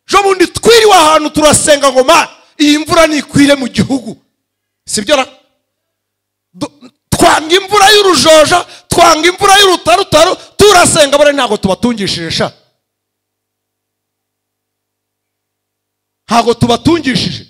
Jo bundi twiriwe ahantu turasenga ngo ma iyi mvura nikwire mu gihugu. Sibyo ra? Twanga imvura y'urujojo, twanga imvura y'urutarutaro, turasenga bare ntago tubatungishije sha. Ntago tubatungishije.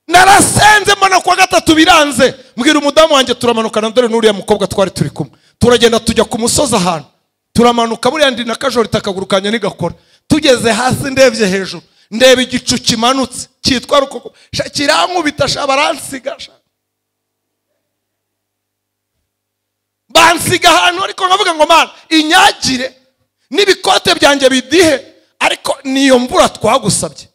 Narasenze mbona kwa gatatu biranze. Mbwira umudamu wanjye turamanuka na dore n'uriya mukobwa twari turi kumwe. Turagenda tujya ku musozi ahantu. Turamanuka buriya ndi na kajori takagurukanya nigakora. Tugeze hasi ndebye hejuru. Ndeba igicu kimanutse cyitwa rukoko. Kirankubita sha baransiga sha. Bansiga ahantu ariko nkavuga ngo mana inyagire n'ibikote byanjye bidihe ariko niyo mvura twagusabye.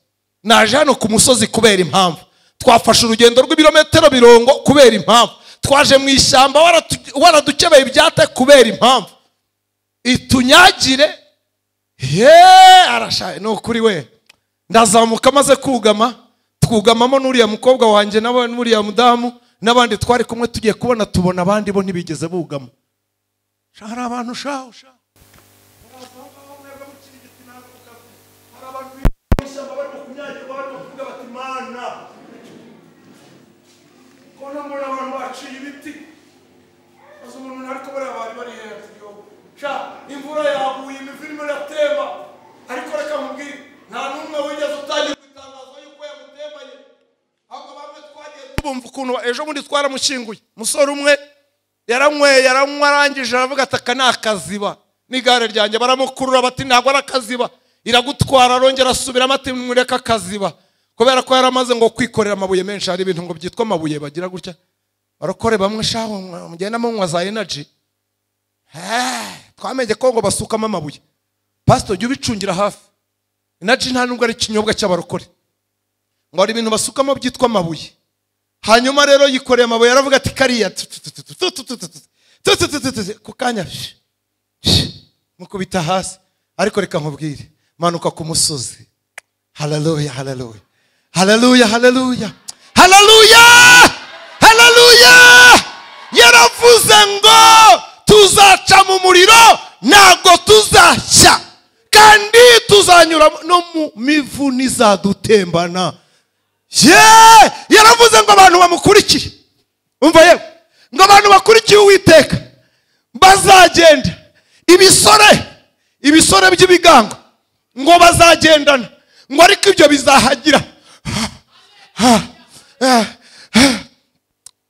Naje hano ku musozi kubera impamvu. Twafashe urugendo rw'ibirometero birongo kubera impamvu. Twaje mu ishyamba waradukebeye ibyate kubera impamvu. Itunyagire ye arashaye no kuri we. Ndazamuka maze kugama, twugamamo n'uriya mukobwa wanjye n'uriya mudamu n'abandi twari kumwe tugiye kubona tubona abandi bo ntibigeze bugama. Hari abantu shaho shaho. Imvura yaguye imivurimo iratemba. Ariko reka nkubwire nta n'umwe wigeze utangira itangazo yuko yamutembanye. Ahubwo bamwe twagiye tubumva ukuntu ejo bundi twaramushyinguye. Umusore umwe yaranyweye yaranywa arangije aravuga ati aka ni akaziba n'igare ryanjye. Baramukurura bati ntabwo ari akaziba, iragutwara. Arongera asubiramo ati mureke akaziba, kubera ko yaramaze ngo kwikorera amabuye menshi. Hari ibintu ngo byitwa amabuye bagira gutya barokore bamwe shaho mugenda munywa za energy. Twamenye ko ngo basukamo amabuye. Pastor jya ubicungira hafi. Energy nta nubwo ari ikinyobwa cy'abarokore. Ngo hari ibintu basukamo byitwa amabuye. Hanyuma rero yikoreye amabuye aravuga ati kariya ku kanya mukubita hasi. Ariko reka nkubwire manuka ku musozi. Haleluya, haleluya, haleluya, haleluya, haleluya, haleluya. Yaravuze ngo tuzaca mu muriro ntabwo tuzashya, kandi tuzanyura no mu mivu nizadutembana. Yaravuze ngo abantu bamukurikiye, umva yewe, ngo abantu bakurikiye Uwiteka bazagenda ibisore by'ibigango ngo bazagendana, ngo ariko ibyo bizahagira.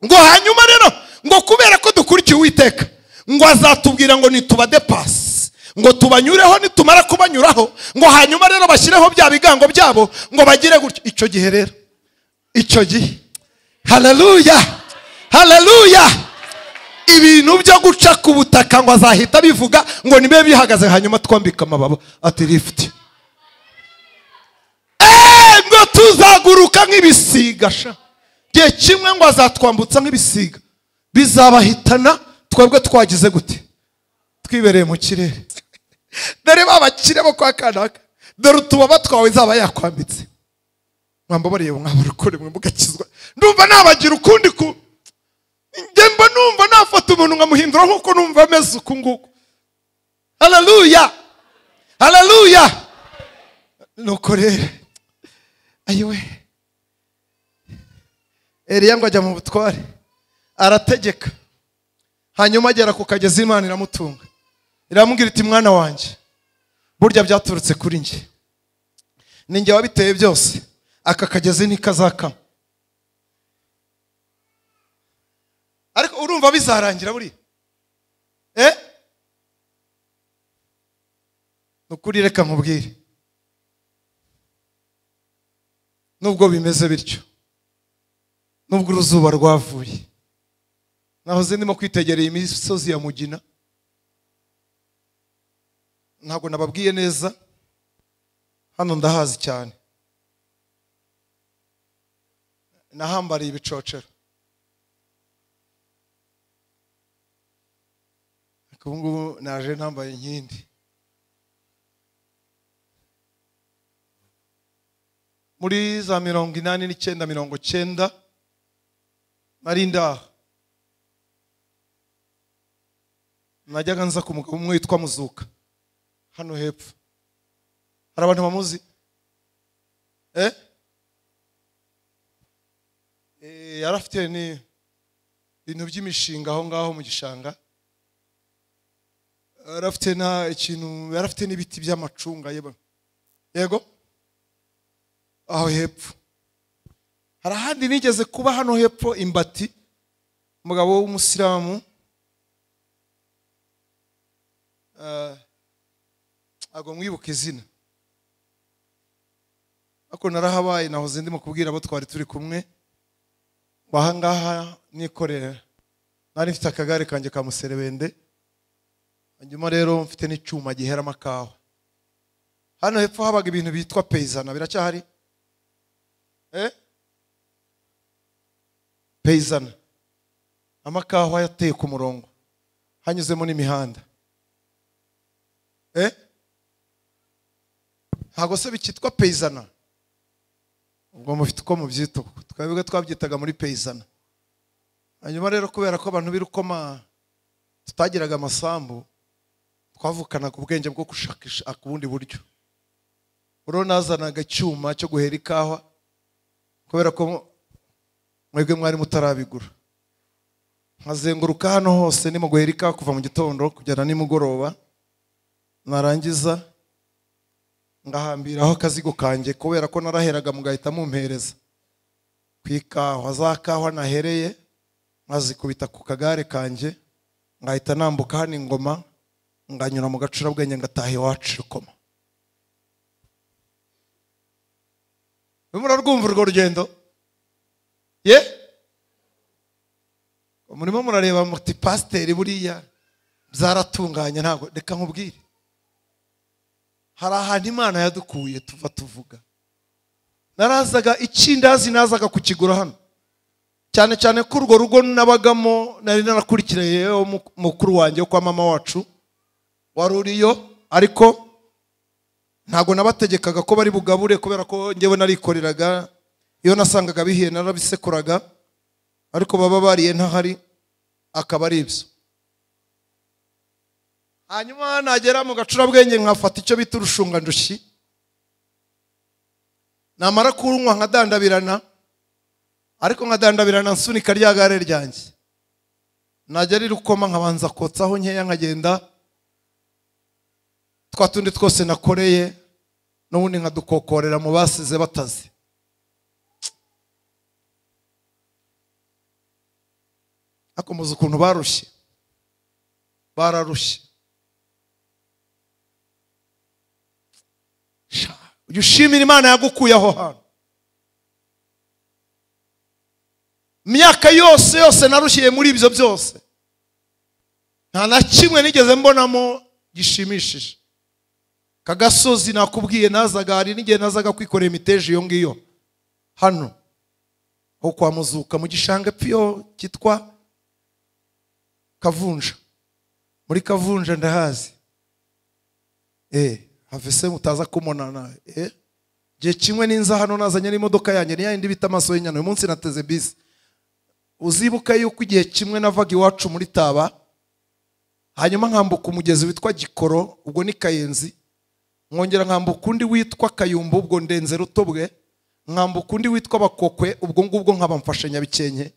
Ngo hanyuma rero ngo kubera ko dukurikiye Uwiteka ngo azatubwira ngo nitubadepasi, ngo tubanyureho, nitumara kubanyuraho ngo hanyuma rero bashyireho bya bigango byabo ngo bagire gutyo. Icyo gihe rero, icyo gihe, haleluya, haleluya, ibintu byo guca ku butaka ngo azahita bivuga ngo nibe bihagaze, hanyuma twambika amababa ati lift. Ngo tuzaguruka nk'ibisiga sha. Gihe kimwe ngo azatwambutsa nk'ibisiga, bizabahitana twebwe twagize gute? Twibereye mu kirere. Dore babakire bo kwa kanaka, dore utubaba twawe zaba yakwambitse. Mwambabariye mwabarukore mwe mugakizwa. Ndumva nabagira ukundi ku njye mba numva nafata umuntu nkamuhindura nkuko numva ameze uku nguku. Haleluya, haleluya. Nuko rero ayiwe Eliya ngo ajya mu butware arategeka, hanyuma agera ku kagezi Imana iramutunga, iramubwira iti mwana wanjye burya byaturutse kuri njye, ni njye wabiteye byose, aka kagezi ntikazakama. Ariko urumva bizarangira buri nukuri reka nkubwire, nubwo bimeze bityo, nubwo uruzuba rwavuye, nahoze ndimo kwitegereye imisozi ya Mugina, ntabwo nababwiye neza, hano ndahazi cyane, nahambariye ibicocero. Ariko ubu ngubu naje ntambaye inkindi. Muri za 89 90 nari ndaha, najyaga nza ku mugabo umwe witwa Muzuka hano hepfo. Hari abantu bamuzi? Yarafite ni ibintu by'imishinga aho ngaho mu gishanga, yarafite na ikintu, yarafite n'ibiti by'amacunga yego aho hepfo. Hari ahandi nigeze kuba hano hepfo Imbati, umugabo w'umusilamu, ago mwibuka izina, ariko narahabaye, nahoze ndimo kubwira abo twari turi kumwe aha ngaha nikorera, nari mfite akagare kanjye ka muserebende, hanyuma rero mfite n'icyuma gihera amakawa. Hano hepfo habaga ibintu bitwa peyizana, biracyahari? Peyizana, amakawa yateye ku murongo, hanyuzemo n'imihanda. Ntabwo se bikitwa peyizana, ubwo mufite uko mubyita, twebwe twabyitaga muri peyizana. Hanyuma rero kubera ko abantu b'Irukoma tutagiraga amasambu, twavukanaga ubwenge bwo gushakisha ubundi buryo. Uro nazanaga icyuma cyo guhera ikawa, kubera ko mwebwe mwari mutarabigura, nkazenguruka hano hose ndimo guhera ikawa kuva mu gitondo kugera nimugoroba, narangiza ngahambiraho akazigo kanjye, kubera ko naraheraga mugahita mumpereza ku ikawa. Za kawa nahereye nkazikubita ku kagare kanjye, ngahita nambuka hano Ingoma, nganyura mu Gacurabwenge, ngataha iwacu Rukoma. Murarwumva urwo rugendo? Ye murimo murareba muti pasiteri buriya byaratunganye. Ntabwo, reka nkubwire, hari ahantu Imana yadukuye tuva tuvuga. Narazaga ikindazi, nazaga kukigura hano, cyane cyane ko urwo rugo nabagamo nari narakurikiriye mukuru wanjye kwa mama wacu wari uriyo, ariko ntabwo nabategekaga ko bari bugabure, kubera ko njyewe narikoreraga, iyo nasangaga bihiye narabisekuraga, ariko baba bariye ntahari akaba ari ibyo. Hanyuma nagera mu Gacurabwenge nkafata icyo bita urushungandushyi, namara kurunywa nkadandabirana, ariko nkadandabirana nsunika rya gare ryanjye, najya Rukoma nkabanza kotsaho nkeya, nkagenda twa tundi twose nakoreye n'ubundi nkadukokorera mu basize batazi. Ariko muzi ukuntu barushye, bararushye. Ujye ushimira Imana yagukuye aho hantu. Imyaka yose yose narushiye muri ibyo byose, nta na kimwe nigeze mbonamo gishimishije. Kagasozi nakubwiye nazaga, hari n'igihe nazaga kwikorera imiteja iyo ngiyo hano, Aho kwa Muzuka mu gishanga piyo kitwa Kavunja. Muri Kavunja ndahazi. Havese mutaza kumonana. Je kimwe ninza hano nazanye n'imodoka yanjye ni yindi bita amaso y'inyana. Uyu munsi nateze bisi. Uzibuka yuko igihe kimwe navaga iwacu muri Taba, hanyuma nkambuka umugezi witwa Gikoro, ubwo ni Kayenzi, nkongera nkambuka undi witwa Kayumbu, ubwo ndenze Rutobwe, nkambuka undi witwa Bakokwe, ubwo ngubwo nkaba mfashe Nyabikenke,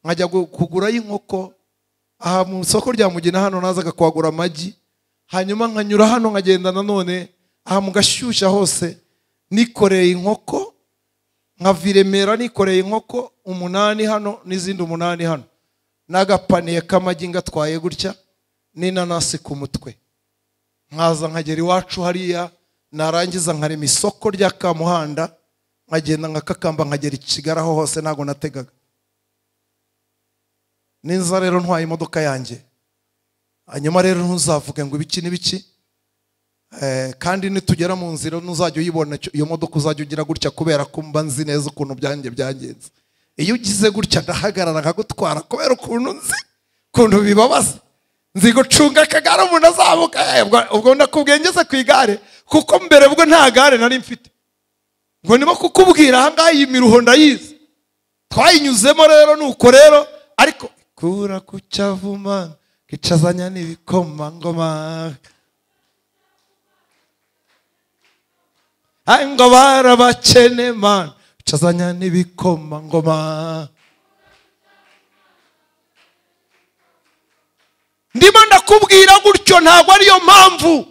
nkajya kugura inkoko aha mu soko rya Mugina hano, nazaga kwagura amagi, hanyuma nkanyura hano nkagenda nanone aha mu Gashyushya hose nikoreye inkoko, nkaviremera nikoreye inkoko 8 hano n'izindi 8 hano, n'agapaniye k'amagi ngatwaye gutya n'inanasi ku mutwe, nkaza nkagera iwacu hariya, narangiza nkarema isoko rya Kamuhanda, nkagenda nkakakamba nkagera i Kigali aho hose ntago nategaga. Ninza rero ntwaye imodoka yanjye, hanyuma rero ntuzavuge ngo ibiki n'ibiki. Kandi nitugera mu nzira ntuzajya uyibona iyo modoka, uzajya ugira gutya kubera ko mba nzi neza ukuntu byanjye byagenze. Iyo ugize gutya ndahagarara nkagutwara kubera ukuntu nzi ukuntu bibabaza. Nzi gucunga akagare umuntu azamuka, ubwo ndakubwiye ngeze ku igare, kuko mbere ubwo nta gare nari mfite. Ngo ndimo kukubwira aha ngaha iyi miruho ndayizi, twayinyuzemo rero nuko rero, ariko kura ku cyavuma kicazanya n'ibikomangoma, ngo barabakene man kicazanya n'ibikomangoma. Ndimo ndakubwira gutyo ntabwo ariyo mpamvu,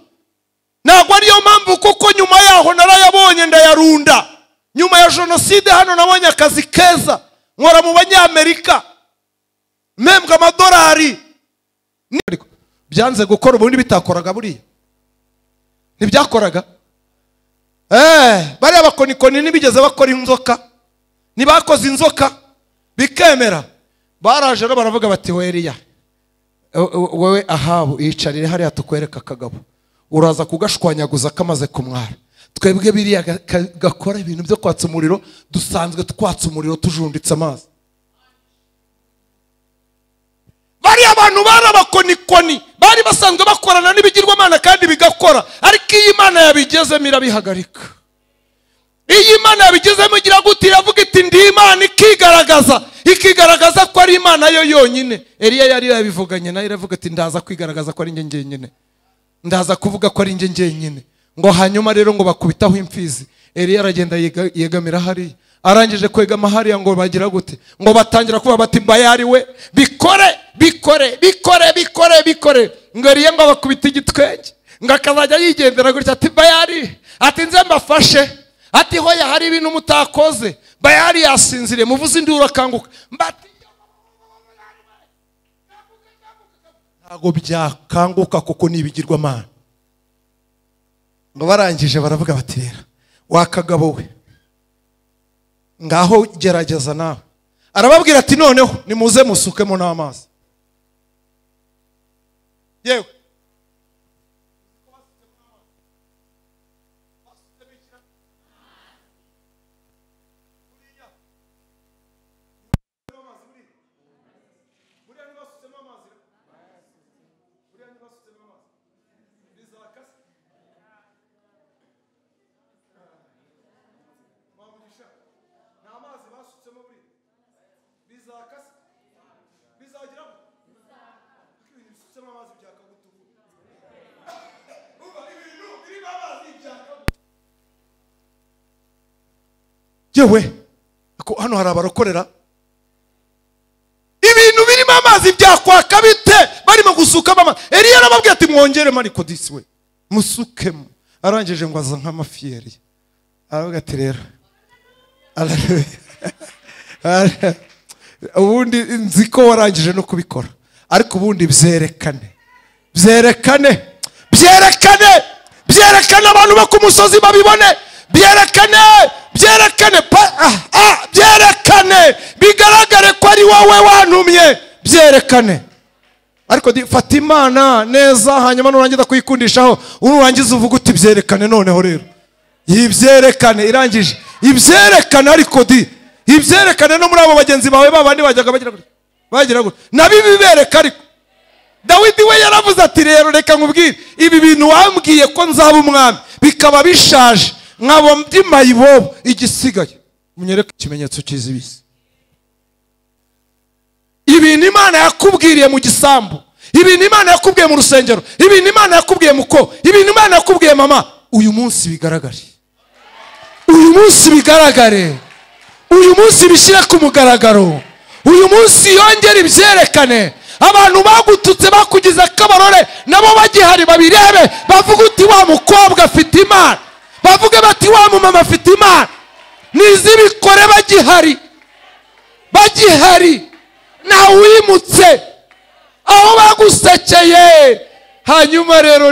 ntabwo ariyo mpamvu, kuko nyuma yaho narayabonye ndayarunda. Nyuma ya jenoside hano nabonye akazi keza, nkora mu Banyamerika, mpembwa amadolari. Byanze gukora ubundi bitakoraga buriya, ntibyakoraga. Bariya bakonikoni ntibigeze bakora inzoka, ntibakoze inzoka bikemera. Baraje rero baravuga bati weriya wowe Ahabu yicarire hariya tukwereka akagabo, uraza kugashwanyaguza kamaze kumwara. Twebwe biriya gakora ibintu byo kwatsa umuriro, dusanzwe twatsa umuriro tujunditse amazi. Bariya abantu barabakonikoni bari basanzwe bakorana n'ibigirwamana kandi bigakora, ariko iyi Imana yabigezemo irabihagarika. Iyi Imana yabigezemo igira gute? Iravuga iti ndi Imana, ikigaragaza, ikigaragaza ko ari Imana yo yonyine. Eliya yari yabivuganye nayo, iravuga ati ndaza kwigaragaza ko ari njye njyenyine, ndaza kuvuga ko ari njye njyenyine. Ngo hanyuma rero ngo bakubitaho imfizi, Eliya aragenda yegamira hariya. Arangije kwegama hariya ngo bagira gute? Ngo batangira kuba bati Bayari we bikore bikore bikore bikore bikore. Ngo Eliya ngo bakubita igitwenge, ngo akazajya yigendera gutya ati Bayari, ati nze mbafashe, ati hoya hari ibintu mutakoze. Bayari yasinziriye, muvuze induru akanguka, mbati ntago byakanguka kuko ni ibigirwamana. Ngo barangije baravuga bati rero wakagabo we ngaho gerageza nawe. Arababwira ati noneho nimuze musukemo n'amazi. Yewe yewe hano hari abarokorera ibintu birimo amazi byakwaka bite barimo gusukamo amazi. Eliya arababwira ati mwongeremo, ariko disi we musukemo. Arangije ngo aza nk'amafiyeri, aravuga ati rero ubundi nzi ko warangije no kubikora, ariko ubundi byerekane byerekane byerekane byerekane abantu bo ku musozi babibone, byerekane byerekane byerekane bigaragare ko ari wowe wantumye, byerekane. Ariko fata Imana neza, hanyuma nurangiza kuyikundishaho unurangiza uvuga uti byerekane. Noneho rero ibyerekane, irangije ibyerekane, ariko di Ibyerekane no muri abo bagenzi bawe babandi bajyaga bagira gutya, nabibibereka. Ariko Dawidi we yaravuze ati rero reka nkubwire, ibi bintu wambwiye ko nzaba umwami bikaba bishaje nkaba mby'imayibobo, igisigaye munyereke ikimenyetso cy'izibisi. Ibintu Imana yakubwiriye mu gisambu, ibintu Imana yakubwiye mu rusengero, ibintu Imana yakubwiye muko, ibintu Imana yakubwiye mama, uyu munsi bigaragare, uyu munsi bigaragare, uyu munsi bishyire ku mugaragaro, uyu munsi yongere ibyerekane. Abantu bagututse bakugize akabarore nabo bagihari babirebe, bavuga uti wa mukobwa afite Imana, bavuge bati wa mumama afite Imana. Nizibikore bagihari, bagihari, ntawimutse aho bagusekeye. Hanyuma rero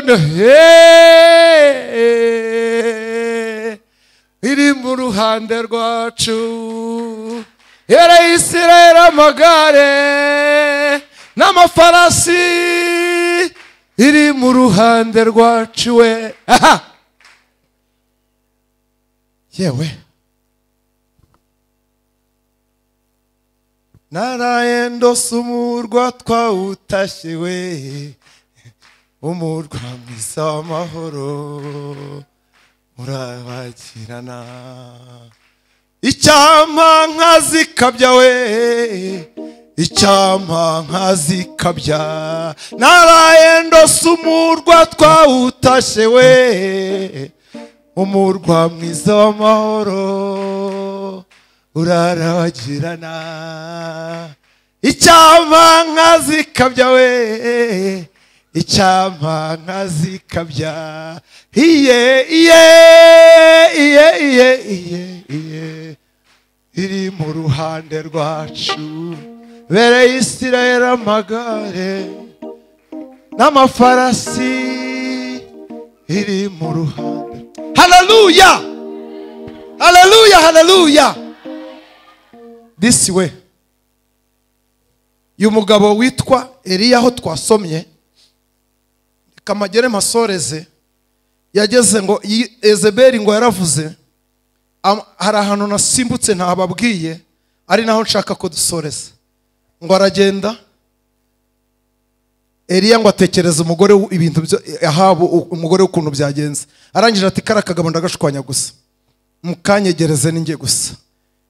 iri mu ruhande rwacu, yera Isirayeli amagare n'amafarasi, iri mu ruhande rwacu we. Aha yewe, naraye ndose umurwa twawutashye we, umurwa mwiza w'amahoro urabagirana. Icyampa nkazikabya we, icyampa nkazikabya, naraye ndose umurwa twawutashye we, umurwa mwiza w'amahoro urarabagirana. Icyampa nkazikabya we, icyampa nkazikabya, iye iye iye iye iye iye, iri mu ruhande rwacu, bere Isirayeli amagare n'amafarasi, iri mu ruhande. Haleluya, haleluya, haleluya. This way, uyu mugabo witwa Eliya aho twasomye, kamagere masoreze, yageze ngo Yezebeli ngo yaravuze, hari ahantu nasimbutse ntababwiye, ari naho nshaka ko dusoreza. Ngo aragenda Eliya ngo atekereza umugore ibintu byo Ahabu, umugore ukuntu byagenze. Arangije ati kara kagabo ndagashwanya gusa, mukanyegereze ninjye gusa.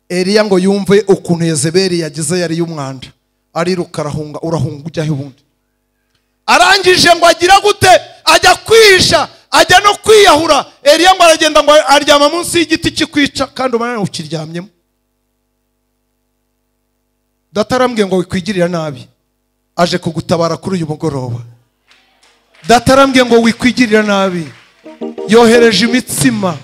Eliya ngo yumve ukuntu Yezebeli yagize yari y'umwanda, ariruka arahunga. Urahunga ujya he ubundi? Arangije ngo agira gute? Ajya kwihisha, ajya no kwiyahura. Eliya ngo aragenda ngo aryama munsi y'igiti kikwica, kandi umanane ukiryamyemo. Data arambwiye ngo wikwigirira nabi, aje kugutabara kuri uyu mugoroba. Data arambwiye ngo wikwigirira nabi, yohereje imitsima.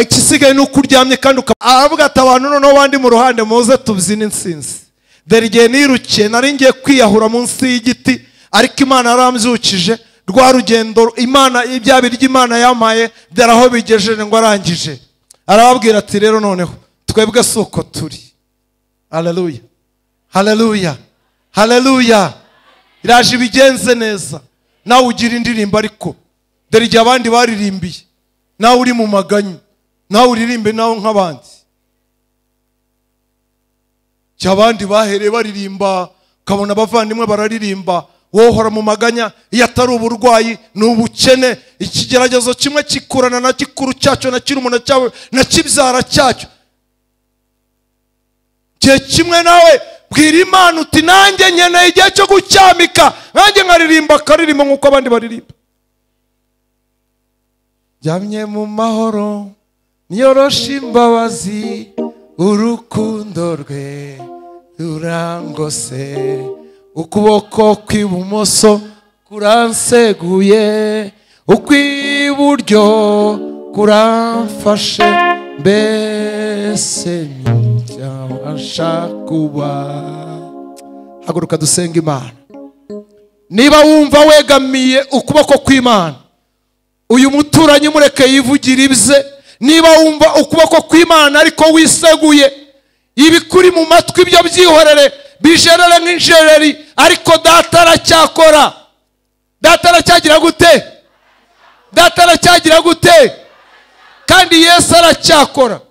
Ikisigaye ni uko uryamye kandi aravuga ati abantu noneho bandi mu ruhande muze tubyine insinzi. Dore igihe nirukiye nari ngiye kwiyahura munsi y'igiti, ariko Imana yarambyukije. Rwa rugendo Imana, ibya biryo Imana yampaye, dore aho bigejeje. Ngo arangije arababwira ati rero noneho twebwe si uko turi. Haleluya, haleluya, haleluya. Iraje ibigenze neza, nawe ugira indirimbo, ariko dore igihe abandi baririmbiye, nawe uri mu maganya, nawe uririmbe nawe nk'abandi. Abandi bahereye baririmba, ukabona abavandimwe bararirimba, wowe uhora mu maganya. Iyo atari uburwayi ni ubukene, ikigeragezo kimwe kikurana na gikuru cyacyo na kirumuna cyawe na kibyara cyacyo. Gihe kimwe nawe bwira Imana uti nanjye nkeneye igihe cyo gucyamika, nanjye nkaririmba akaririmbo nk'uko abandi baririmba. Ryamye mu mahoro niyoroshe imbabazi, urukundo rwe rurangose, ukuboko kw'ibumoso kuranseguye, ukw'iburyo kuramfashe, mbese ntibyabasha kuba. Haguruka dusenga Imana. Niba wumva wegamiye ukuboko kw'Imana, uyu muturanyi mureke yivugira ibye. Niba wumva ukuboko kw'Imana ariko wiseguye, ibikuri mu matwi byo byihorere, bijerere nk'injereri, ariko data aracyakora. Data aracyagira gute? Data aracyagira gute? Kandi Yesu aracyakora.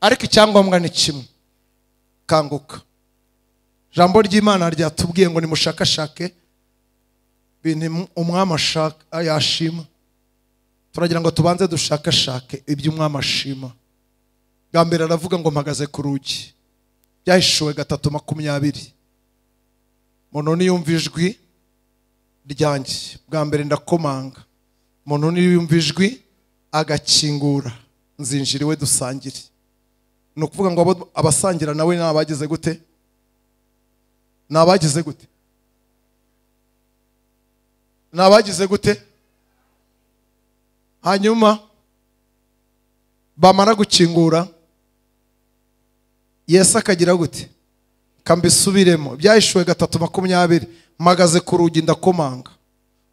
Ariko icyangombwa ni kimwe, kanguka. Jambo ry'Imana ryatubwiye ngo nimushakashake ibintu umwami ashaka yashima. Turagira ngo tubanze dushakashake ibyo umwami ashima. Bwa mbere aravuga ngo mpagaze ku rugi. Byahishuwe 3:20. Umuntu niyumva ijwi ryanjye, bwa mbere ndakomanga. Umuntu niyumva ijwi agakingura, nzinjira iwe dusangire. Ni ukuvuga ngo abasangira nawe ni abagize gute? Ni abagize gute? Ni abagize gute? Hanyuma bamara gukingura, Yesu akagira gute? Kambisubiremo. Byahishuwe 3:20. Mpagaze ku rugi ndakomanga.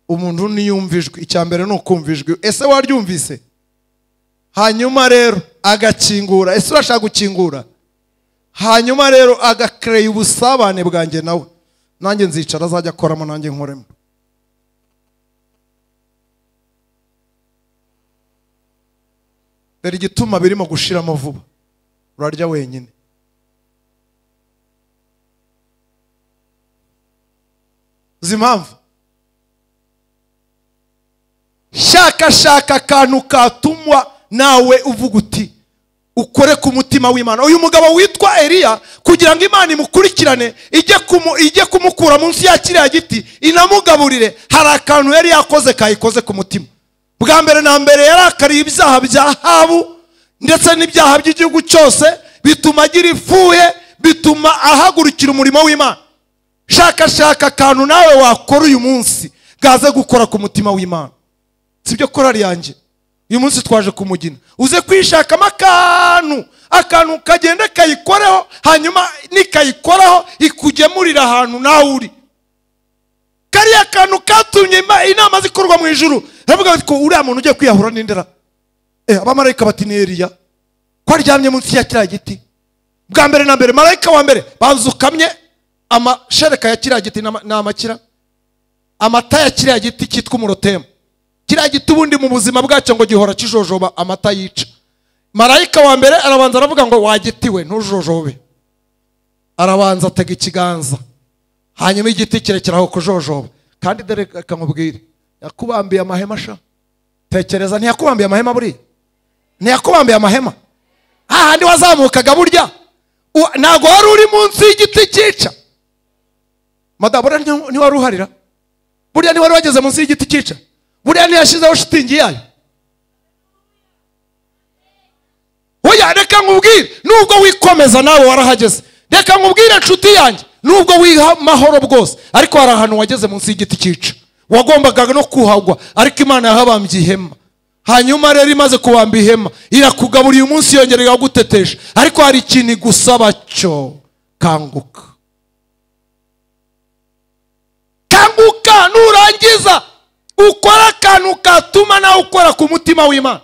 Umuntu niyumva ijwi, icya mbere ni ukumva ijwi. Ese waryumvise? Hanyuma rero agakingura. Ese urashaka gukingura? Hanyuma rero agakreye ubusabane bwanjye nawe. Nanjye nzicara azajya akoramo, nanjye nkoremo. Dore igituma birimo gushiramo vuba, urarya wenyine. Uzi impamvu? Shakashaka akantu katumwa nawe uvuga uti ukore ku mutima w'Imana. Uyu mugabo witwa Eliya, kugira ngo Imana imukurikirane ijye kumukura munsi ya kiriya giti inamugaburire, hari akantu yari yakoze kayikoze ku mutima. Bwa mbere na mbere yarakariye ibyaha bya Ahabu ndetse n'ibyaha by'igihugu cyose, bituma agira ifuhe, bituma ahagurukira umurimo w'Imana. Shakashaka akantu nawe wakora uyu munsi gaze gukora ku mutima w'Imana. Sibyo korari yanjye? Uyu munsi twaje kumugina, uze kwishakamo akantu kagenda kayikoreho, hanyuma nikayikoraho ikugemurira ahantu nawe uri. Kariya kantu katumye inama zikorwa mu ijuru. Ravuga ko uriya muntu ugiye kwiyahura n'indera. Abamarayika bati ni Eliya ko aryamye munsi ya kiriya giti. Bwa mbere na mbere marayika wa mbere banzukamye amashereka ya kiriya giti n'amakira, amata ya kiriya giti cyitwa umurotemu. Kiriya giti ubundi mu buzima bwacyo ngo gihora kijojoba amata yica. Marayika wa mbere arabanza aravuga ngo wagitiwe ntujojobe. Arabanza atega ikiganza, hanyuma igiti kirekeraho kujojoba. Kandi dore akamubwira, yakubambiye amahema sha. Tekereza, ntiyakubambiye amahema buriya? Ntiyakubambiye amahema? Hahandi wazamukaga burya ntago wari uri munsi y'igiti cyica. Madabura ntiwari uharira? Burya ntiwari wageze munsi y'igiti cyica? Buriya ntiyashyizeho shitingi yayo? Oya, reka nkubwire, nubwo wikomeza nawe warahageze. Reka nkubwire nshuti yanjye, nubwo wiha amahoro bwose, ariko hari ahantu wageze munsi y'igiti cyica, wagombaga no kuhagwa, ariko Imana yahabambye ihema. Hanyuma rero imaze kubamba ihema, irakugaburiye umunsi, yongera ikagutetesha. Ariko hari ikintu igusaba cyo, kanguka. Kanguka, nurangiza ukora akantu katuma nawe ukora ku mutima w'Imana.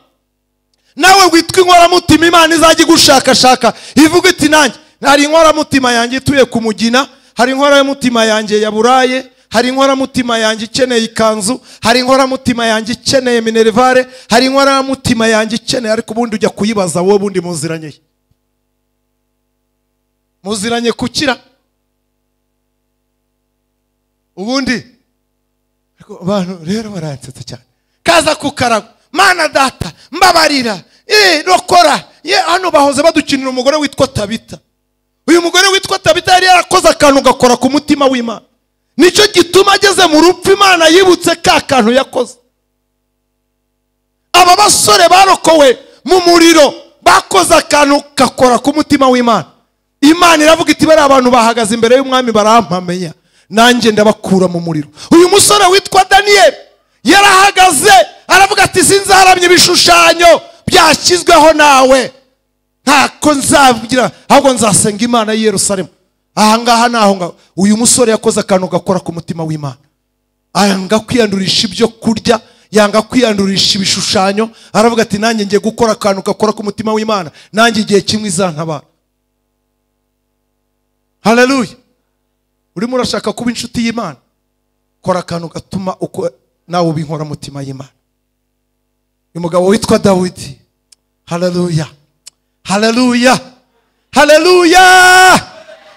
Nawe witwa inkoramutima, Imana izajya igushakashaka ivuga iti nanjye hari inkoramutima yanjye ituye ku Mugina, hari inkoramutima yanjye ya Buraye, hari inkoramutima yanjye ikeneye ikanzu, hari inkoramutima yanjye ikeneye minerivare, hari inkoramutima yanjye ikeneye. Ariko ubundi ujya kuyibaza wowe, ubundi muziranye muziranye kukira ubundi. Abantu rero baransetse cyane, kaza kukarago, Mana data mbabarira, rokora. Hano bahoze badukinira umugore witwa Tabita. Uyu mugore witwa Tabita yari yarakoze akantu gakora ku mutima w'Imana. Nicyo gituma ageze mu rupfu Imana yibutse ka kantu yakoze. Aba basore barokowe mu muriro bakoze akantu gakora ku mutima w'Imana. Imana iravuga iti bari abantu bahagaze imbere y'umwami barampamenya, nanjye ndabakura mu muriro. Uyu musore witwa Daniel yarahagaze aravuga ati sinzaramye ibishushanyo byashyizweho nawe, ntako nzavugira, ahubwo nzasenga Imana y'i Yerusalemu. Aha ngaha naho ngaho uyu musore yakoze akantu gakora ku mutima w'Imana. Yanga kwiyandurisha ibyo kurya, yanga kwiyandurisha ibishushanyo, aravuga ati nanjye ngiye gukora akantu gakora ku mutima w'Imana, nanjye igihe kimwe izantabara. Haleluya. Urimo urashaka kuba inshuti y'Imana, kora akantu gatuma uko nawe uba inkoramutima y'Imana. Uyu mugabo witwa Dawidi, haleluya, Haleluya, haleluya.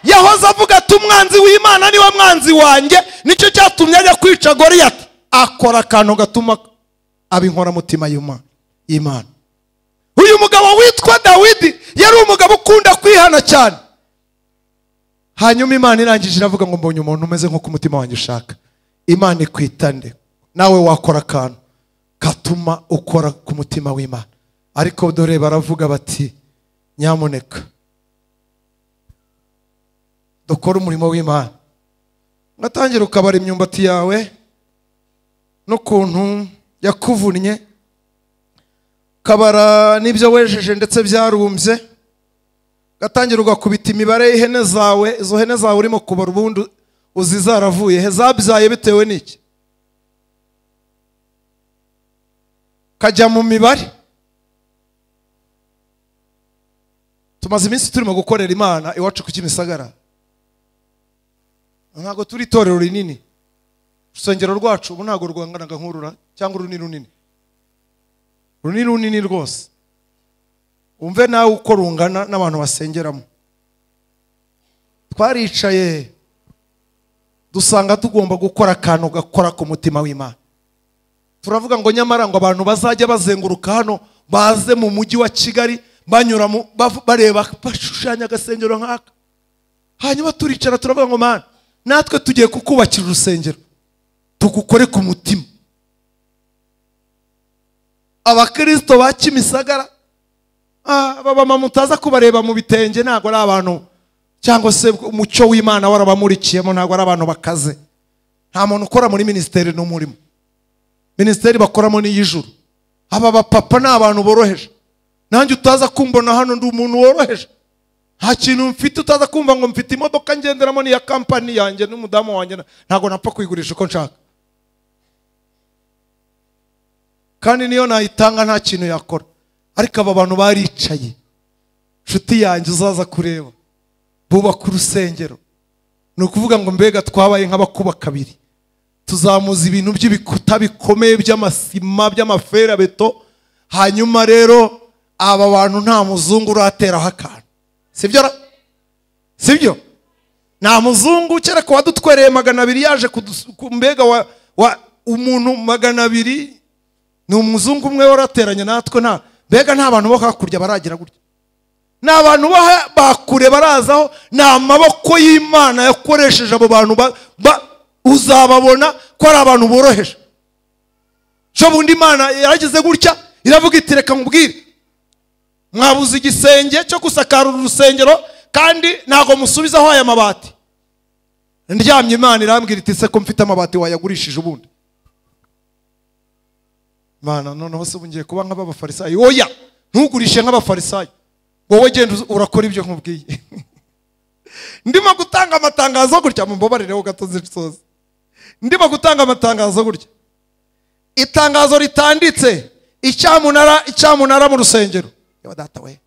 Yahoze avuga ati umwanzi w'Imana niwe mwanzi wanjye, nicyo cyatumye ajya kwica Goliyati. Akora akantu gatuma aba inkoramutima y'Imana. Uyu mugabo witwa Dawidi yari umugabo ukunda kwihana cyane. Hanyuma Imana irangije iravuga ngo mbonye umuntu umeze nk'uko umutima wanjye ushaka. Imana ikwitande, nawe wakora akantu katuma ukora ku mutima w'Imana. Ariko dore baravuga bati nyamuneka dukore umurimo w'Imana. Ngatangira ukabara imyumbati yawe n'ukuntu yakuvunnye, kabara n'ibyo wejeje ndetse byarumbye, gatangira ugakubita imibare y'ihene zawe. Izo hene zawe urimo kubara ubundi uzi zaravuye he, zabyaye bitewe n'iki? Kajya mu mibare. Tumaze iminsi turimo gukorera Imana iwacu ku Kimisagara. Ntabwo turi itorero rinini. Urusengero rwacu ubu ntabwo rwanganaga nk'urura cyangwa urunini runini. Runini runini rwose. Umve nawe uko rungana n'abantu basengeramo. Twaricaye dusanga tugomba gukora akantu gakora ku mutima w'Imana. Turavuga ngo nyamara ngo abantu bazajya bazenguruka hano baze mu mujyi wa Kigali banyura bareba bashushanya agasengero nk'aka. Hanyuma turicara turavuga ngo Mana, natwe tugiye kukubakira urusengero, tugukore ku mutima. Abakristo ba Kimisagara, aba mutaza kubareba mu bitenge, ntabwo ari abantu cyangwa se umucyo w'Imana warabamurikiyemo, ntabwo ari abantu bakaze. Nta muntu ukora muri ministeri n'umurimo. Ministeri bakoramo ni y'ijuru. Aba bapapa ni abantu boroheje. Nanjye utaza kumbona hano ndi umuntu woroheje. Nta kintu mfite utaza kumva ngo mfite imodoka ngenderamo ni ya company yanjye n'umudamu wanjye, ntabwo napfa kuyigurisha uko nshaka. Kandi niyo nayitanga nta kintu yakora. Ariko aba bantu baricaye. Nshuti yanjye uzaza kureba, bubaka urusengero. Ni ukuvuga ngo mbega twabaye nk'abakuba kabiri. Tuzamuza ibintu by'ibikuta bikomeye by'amasima by'amaferabeto. Hanyuma rero aba bantu nta muzungu urateraho akantu. Sibyo? Sibyo? Nta muzungu kereka wadutwereye 200 yaje mbega wa umuntu 200 ni umuzungu umwe warateranye natwe. Nta mbega nta bantu bo hakurya baragira gutya. Ni abantu bakure barazaho, ni amaboko y'Imana yakoresheje abo bantu. Uzababona ko ari abantu boroheje. Cyo bundi Imana yaragize gutya iravuga iti reka nkubwire, mwabuze igisenge cyo gusakara urusengero kandi ntago musubizaho aya mabati. Ndyamye Imana irambwira iti se ko mfite amabati wayagurishije ubundi? Imana noneho se ubu ngiye kuba nk'abafarisayo? Oya, ntugurishe nk'abafarisayo, wowe genda urakora ibyo nkubwiye. Ndimo gutanga amatangazo gutya, mumbabarire gato nzisoza. Ndimo gutanga amatangazo gutya, itangazo ritanditse icyamunara mu rusengero. Yewe data we,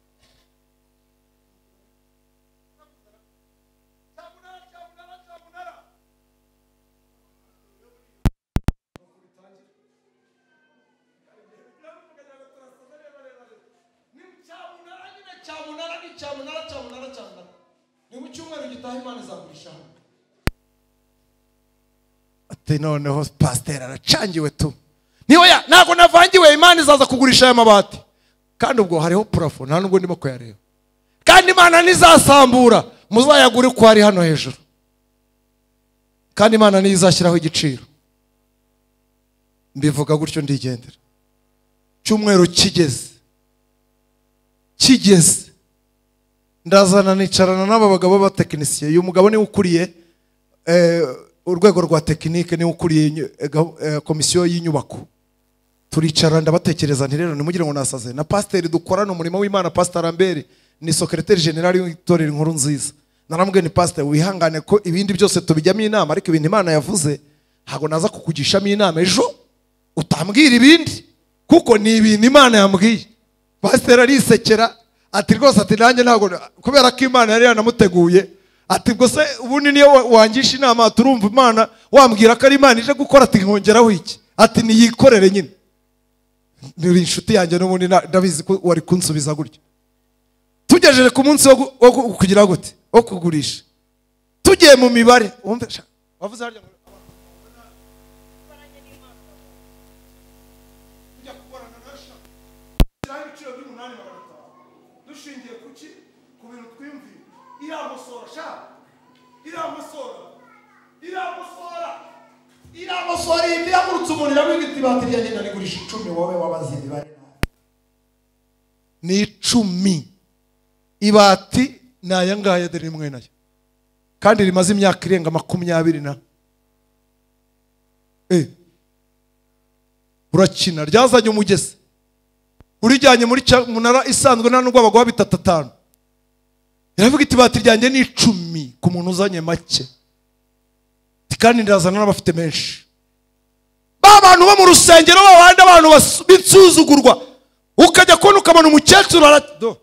ati noneho pasiteri aracangiwe tu. Niyo ya ntabwo navangiwe, Imana izaza kugurisha aya mabati. Kandi ubwo hariho purafo, nta nubwo ndimo kuyareba. Kandi Imana nizasambura muzayagure uko ari hano hejuru. Kandi Imana niyo izashyiraho igiciro. Mbivuga gutyo ndigendera. Cyumweru kigeze ndazana nicarana n'aba bagabo b'abatekinisiye. Uyu mugabo niwe ukuriye urwego rwa tekinike, niwe ukuriye komisiyo y'inyubako. Turicara ndabatekereza nti rero nimugire ngo nasaze. Na pasiteri dukorana umurimo w'Imana, Pastor Lambert, ni secrétaire général w'itorero Inkuru Nziza. Naramubwiye ni pastor wihangane ko ibindi byose tubijyamo inama, ariko ibintu Imana yavuze ntago naza kukugishamo inama ejo utambwira ibindi, kuko ni ibintu Imana yambwiye. Pastor arisekera ati rwose, ati nanjye ntago, kubera ko Imana yari yanamuteguye. Ati ubwo se ubundi niyo wangisha inama turumva Imana wambwira ko ari Imana ije gukora, ati nkongeraho iki? Ati niyikorere nyine. Ni inshuti yanjye n'ubundi ndabizi ko wari kunsubiza gutyo. Tugejeje ku munsi wo kugira gute, wo kugurisha, tugiye mu mibare. Wumve wavuze harya ngo ujya kuborana nasha ibiciro by'8,500 dushingiye kuki ku bintu twimviye. Iramusora sha, iramusora, iramusora, iramusora. Indi yagurutse umuntu iravuga iti ibati ryanjye ndarigurisha 10, wowe wabaze imibare ni 10. Ibati ni aya ngaya dore rimwe nayo, kandi rimaze imyaka irenga 20 na urakina. Ryazanye umugezi urijyanye muri munara isanzwe nta nubwo baguha 3-5. Iravuga iti ibati ryanjye ni 10 ku muntu uzanye make, kandi ndazana n'abafite menshi. Ba bantu bo mu rusengero babandi abantu b'insuzugurwa, ukajya kubona ukabona umukecuru arado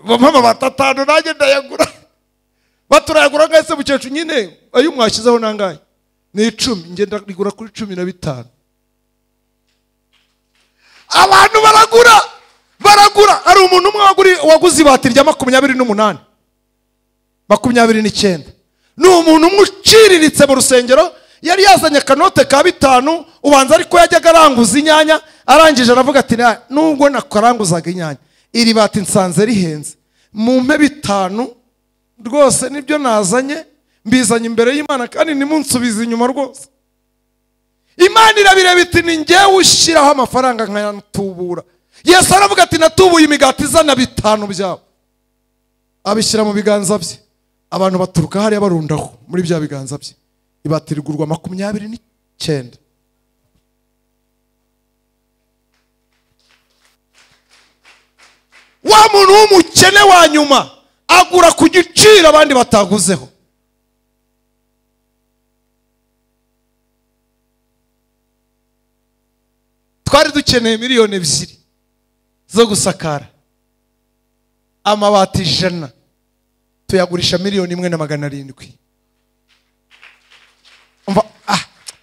mama batatanu nanjye ndayagura, baturayagura ngahise mukecuru nyine ayo mwashyizeho nangaye ni 10, ngenda rigura kuri 15. Abantu baragura, baragura. Hari umuntu umwe waguze ibati rya 28, 29. Ni umuntu umwe uciriritse mu rusengero, yari yazanye akanote ka 5, ubanza ariko yajyaga aranguza inyanya. Arangije aravuga ati nubwo nakaranguzaga inyanya, iri bati nsanze rihenze, mumpe 5 rwose nibyo nazanye, mbizanye imbere y'Imana kandi nimunsubize inyuma rwose. Imana irabireba iti ni njyewe ushyiraho amafaranga nkayatubura. Yesu aravuga ati natubuye imigati izana 5 byawe, abishyira mu biganza bye. Abantu baturuka hariya barundaho muri bya biganza bye. Ibati rigurwa 29. Wa muntu w'umukene wa nyuma agura ku giciro abandi bataguzeho. Twari dukeneye 2 miliyoni zo gusakara amabati 100, tuyagurisha 1,700,000. Umva,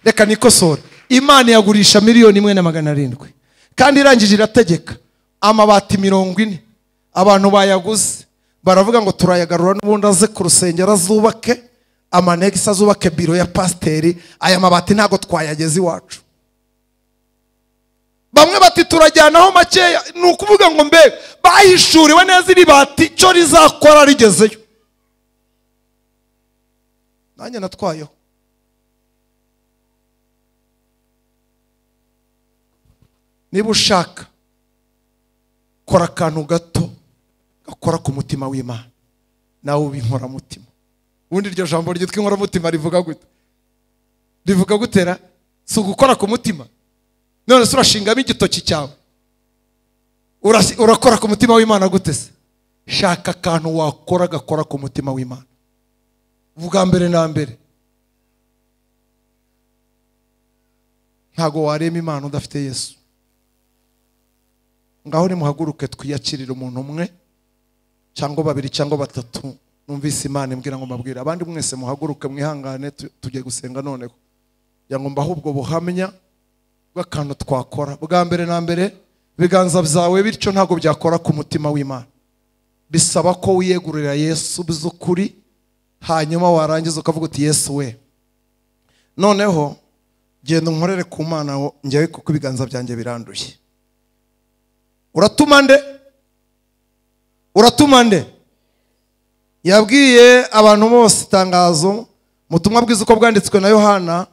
reka nikosore. Imana yagurisha 1,700,000 kandi irangije irategeka amabati 40. Abantu bayaguze baravuga ngo turayagarura n'ubundi aze ku rusengero azubake amanegisi, azubake biro ya pasiteri, aya mabati ntago twayageze iwacu. Bamwe bati turajyanaho makeya. Ni ukuvuga ngo mbe bahishuriwe neza iri bati cyo rizakora rigezeyo. Nanjye natwayeho. Niba ushaka kora akantu gato gakora ku mutima w'Imana, nawe uba inkoramutima. Ubundi iryo jambo ryitwa inkoramutima rivuga gute? Rivuga gutera? Si ugukora ku mutima. None se urashingamo igitoki cyawe, urakora ku mutima w'Imana gute se? Shaka akantu wakora gakora ku mutima w'Imana. Ubwa mbere na mbere, ntago warema Imana udafite Yesu. Ngaho nimuhaguruke twiyakirire umuntu umwe cyangwa babiri cyangwa batatu. Numvise Imana imbwira ngo mbabwire. Abandi mwese muhaguruke mwihangane, tugiye gusenga noneho. Kugira ngo mbahe ubwo buhamya bw'akantu twakora. Bwa mbere na mbere, ibiganza byawe bityo ntago byakora ku mutima w'Imana. Bisaba ko wiyegurira Yesu by'ukuri, hanyuma warangiza ukavuga uti Yesu we, noneho genda unkorere ku Mana njyewe kuko ibiganza byanjye biranduye. Uratuma nde? Uratuma nde? Yabwiye abantu bose itangazo mu butumwa bwiza uko bwanditswe na Yohana,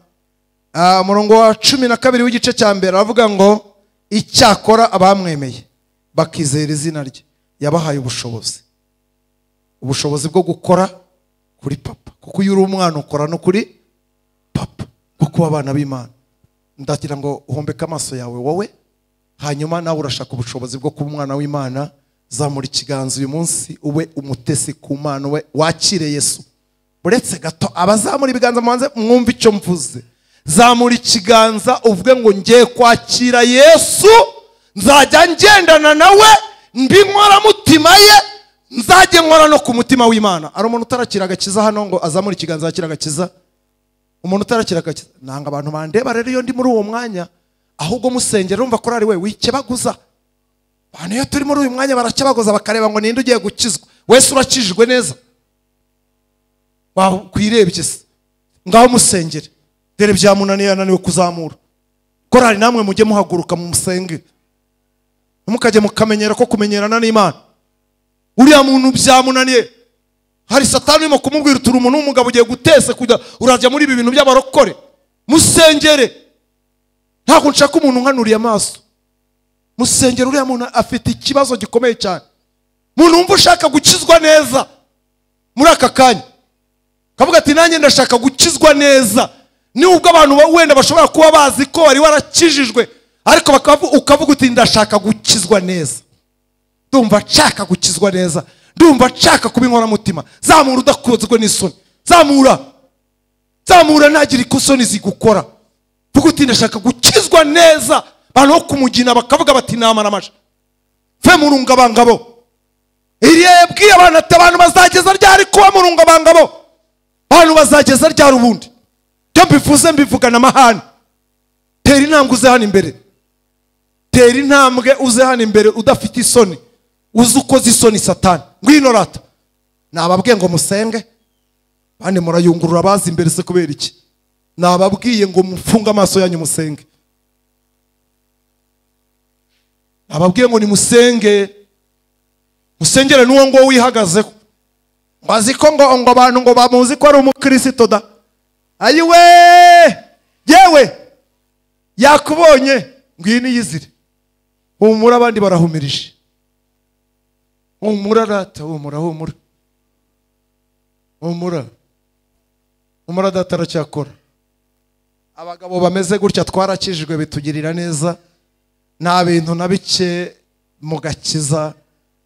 umurongo wa 12 w'igice cya mbere, aravuga ngo icyakora abamwemeye bakizera izina rye yabahaye ubushobozi, ubushobozi bwo gukora kuri papa. Kuko iyo uri umwana ukora no kuri papa, bwo kuba abana b'Imana. Ndagira ngo uhombeke amaso yawe wowe, hanyuma nawe urashaka ubushobozi bwo kuba umwana w'Imana. Zamura ikiganza uyu munsi ube umutesi ku Mana, we wakire Yesu. Uretse gato abazamura ibiganza mubanze mwumve icyo mvuze. Zamura ikiganza uvuge ngo ngiye kwakira Yesu, nzajya ngendana nawe, mbi inkoramutima ye, nzajye nkora no ku mutima w'Imana. Ari umuntu utarakira agakiza hano ngo azamure ikiganza akira agakiza? Umuntu utarakira agakiza, nanga abantu bandeba rero iyo ndi muri uwo mwanya, ahubwo musengera urumva ko ari we wikebaguza. Abantu iyo turi muri uyu mwanya baracyabagoza bakareba ngo ninde ugiye gukizwa. Wese urakijijwe neza wakwirebye se? Ngaho musengere, dore byamunaniye, yananiwe kuzamura korali. Namwe mujye muhaguruka mu musenge, ntimukajye mukamenyera ko kumenyerana n'Imana. Uriya muntu byamunaniye, hari Satani urimo kumubwira uti uri umuntu w'umugabo ugiye gutese kujya urajya muri ibi bintu by'abarokore. Musengere, ntabwo nshaka umuntu unkanuriye amaso. Musengere, uriya muntu afite ikibazo gikomeye cyane. Umuntu wumva ushaka gukizwa neza muri aka kanya, kavuga ati nanjye ndashaka gukizwa neza, nubwo abantu wenda bashobora kuba bazi ko wari warakijijwe, ariko ukavuga uti ndashaka gukizwa neza, ndumva nshaka gukizwa neza, ndumva nshaka kuba inkoramutima. Zamura udakozwe n'isoni, zamura, zamura ntagire isoni zigukora. Vuga uti ndashaka gukizwa neza. Abantu bo kumugina bakavuga bati namaramaje fe murungabangabo. Eliya yabwiye abantu ati abantu bazageza ryari kuba murungabangabo? Abantu bazageza ryari ubundi? Cyo mbivuze mbivugana amahane. Tera intambwe uze hano imbere, tera intambwe uze hano imbere udafite isoni, uzi ukoze isoni Satani. Ngwino rata, nababwiye ngo musenge, bandi murayungurura bazi imbere se kubera iki? Nababwiye ngo mufunge amaso yanyu musenge. Nababwiye ngo nimusenge, musengere n'uwo ngo wihagazeho. Ngo azi ko ngo abantu ngo bamuzi ko ari umukristo da. Ayiwe, yewe yakubonye, ngwino yizire. Humura, abandi barahumirije. Humura rata, humura, humura, humura, humura, data aracyakora. Abagabo bameze gutya twarakijijwe bitugirira neza. Nta bintu na bike mu gakiza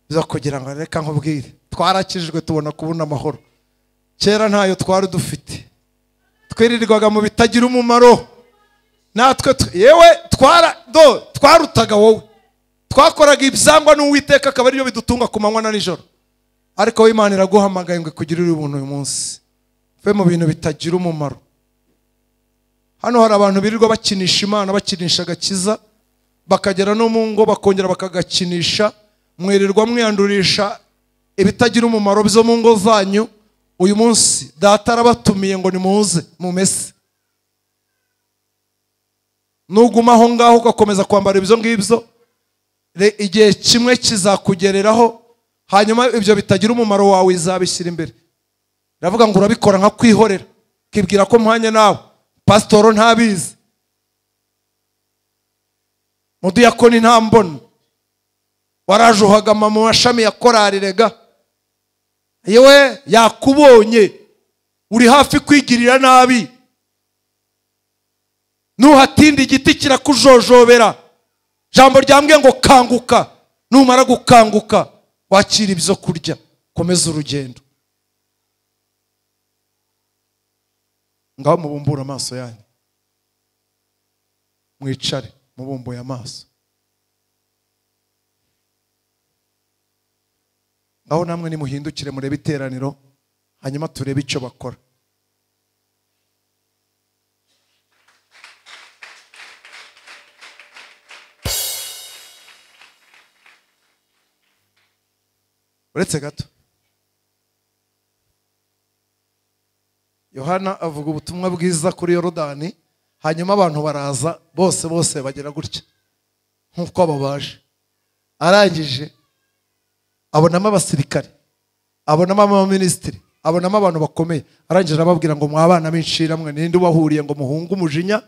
byo kugira ngo reka nkubwire, twarakijijwe tubona kubona amahoro. Kera ntayo twari dufite, twirirwaga mu bitagira umumaro. Natwe yewe twarutaga wowe, twakoraga ibyangwa n'Uwiteka akaba ariyo bidutunga ku manywa na nijoro. Ariko wowe Imana iraguhamagaye ngo ikugirire ubuntu uyu munsi, ve mu bintu bitagira umumaro. Hano hari abantu birirwa bakinisha Imana, bakinisha agakiza, bakagera no mu ngo bakongera bakagakinisha. Mwirirwa mwiyandurisha ibitagira umumaro byo mu ngo zanyu. Uyu munsi data arabatumiye ngo nimuze mumese. Nuguma aho ngaho ugakomeza kwambara ibyo ngibyo, igihe kimwe kizakugereraho, hanyuma ibyo bitagira umumaro wawe izabishyira imbere. Ndavuga ngo urabikora nka kwihorera, kibwira ko mpanye nawe, pasitoro ntabizi, mudiyakoni ntambona, warajuhagama mu mashami ya korali rega. Yewe yakubonye, uri hafi kwigirira nabi. Nuhatinda igiti kirakujojobera. Jambo ryambwiye ngo kanguka. Numara gukanguka wakira ibyo kurya, komeza urugendo. Ngaho mubumbura amaso yanyu, mwicare mubumbuye amaso. Ngaho namwe nimuhindukire murebe iteraniro, hanyuma turebe icyo bakora. Uretse gato, Yohana avuga ubutumwa bwiza kuri Yorodani, hanyuma abantu baraza bose bose bagera gutya nkuko ababaje. Arangije abonamo abasirikare, abonamo abaminisitiri, abonamo abantu bakomeye. Arangije arababwira ngo mwabana b'incira mwe, ninde ubahuriye ngo muhunge umujinya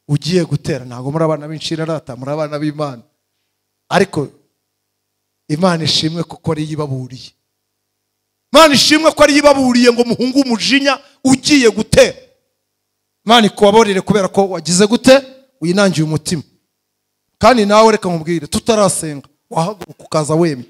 ugiye gutera? Ntabwo muri abana b'incira rata, muri abana b'Imana. Ariko Imana ishimwe kuko ari yibaburiye. Imana ishimwe ko ari yibaburiye ngo muhunge umujinya ugiye gutera. Imana ikubaborere kubera ko wagize gute, winangiye umutima. Kandi nawe reka nkubwire, tutarasenga wahaguruka ukaza wemye.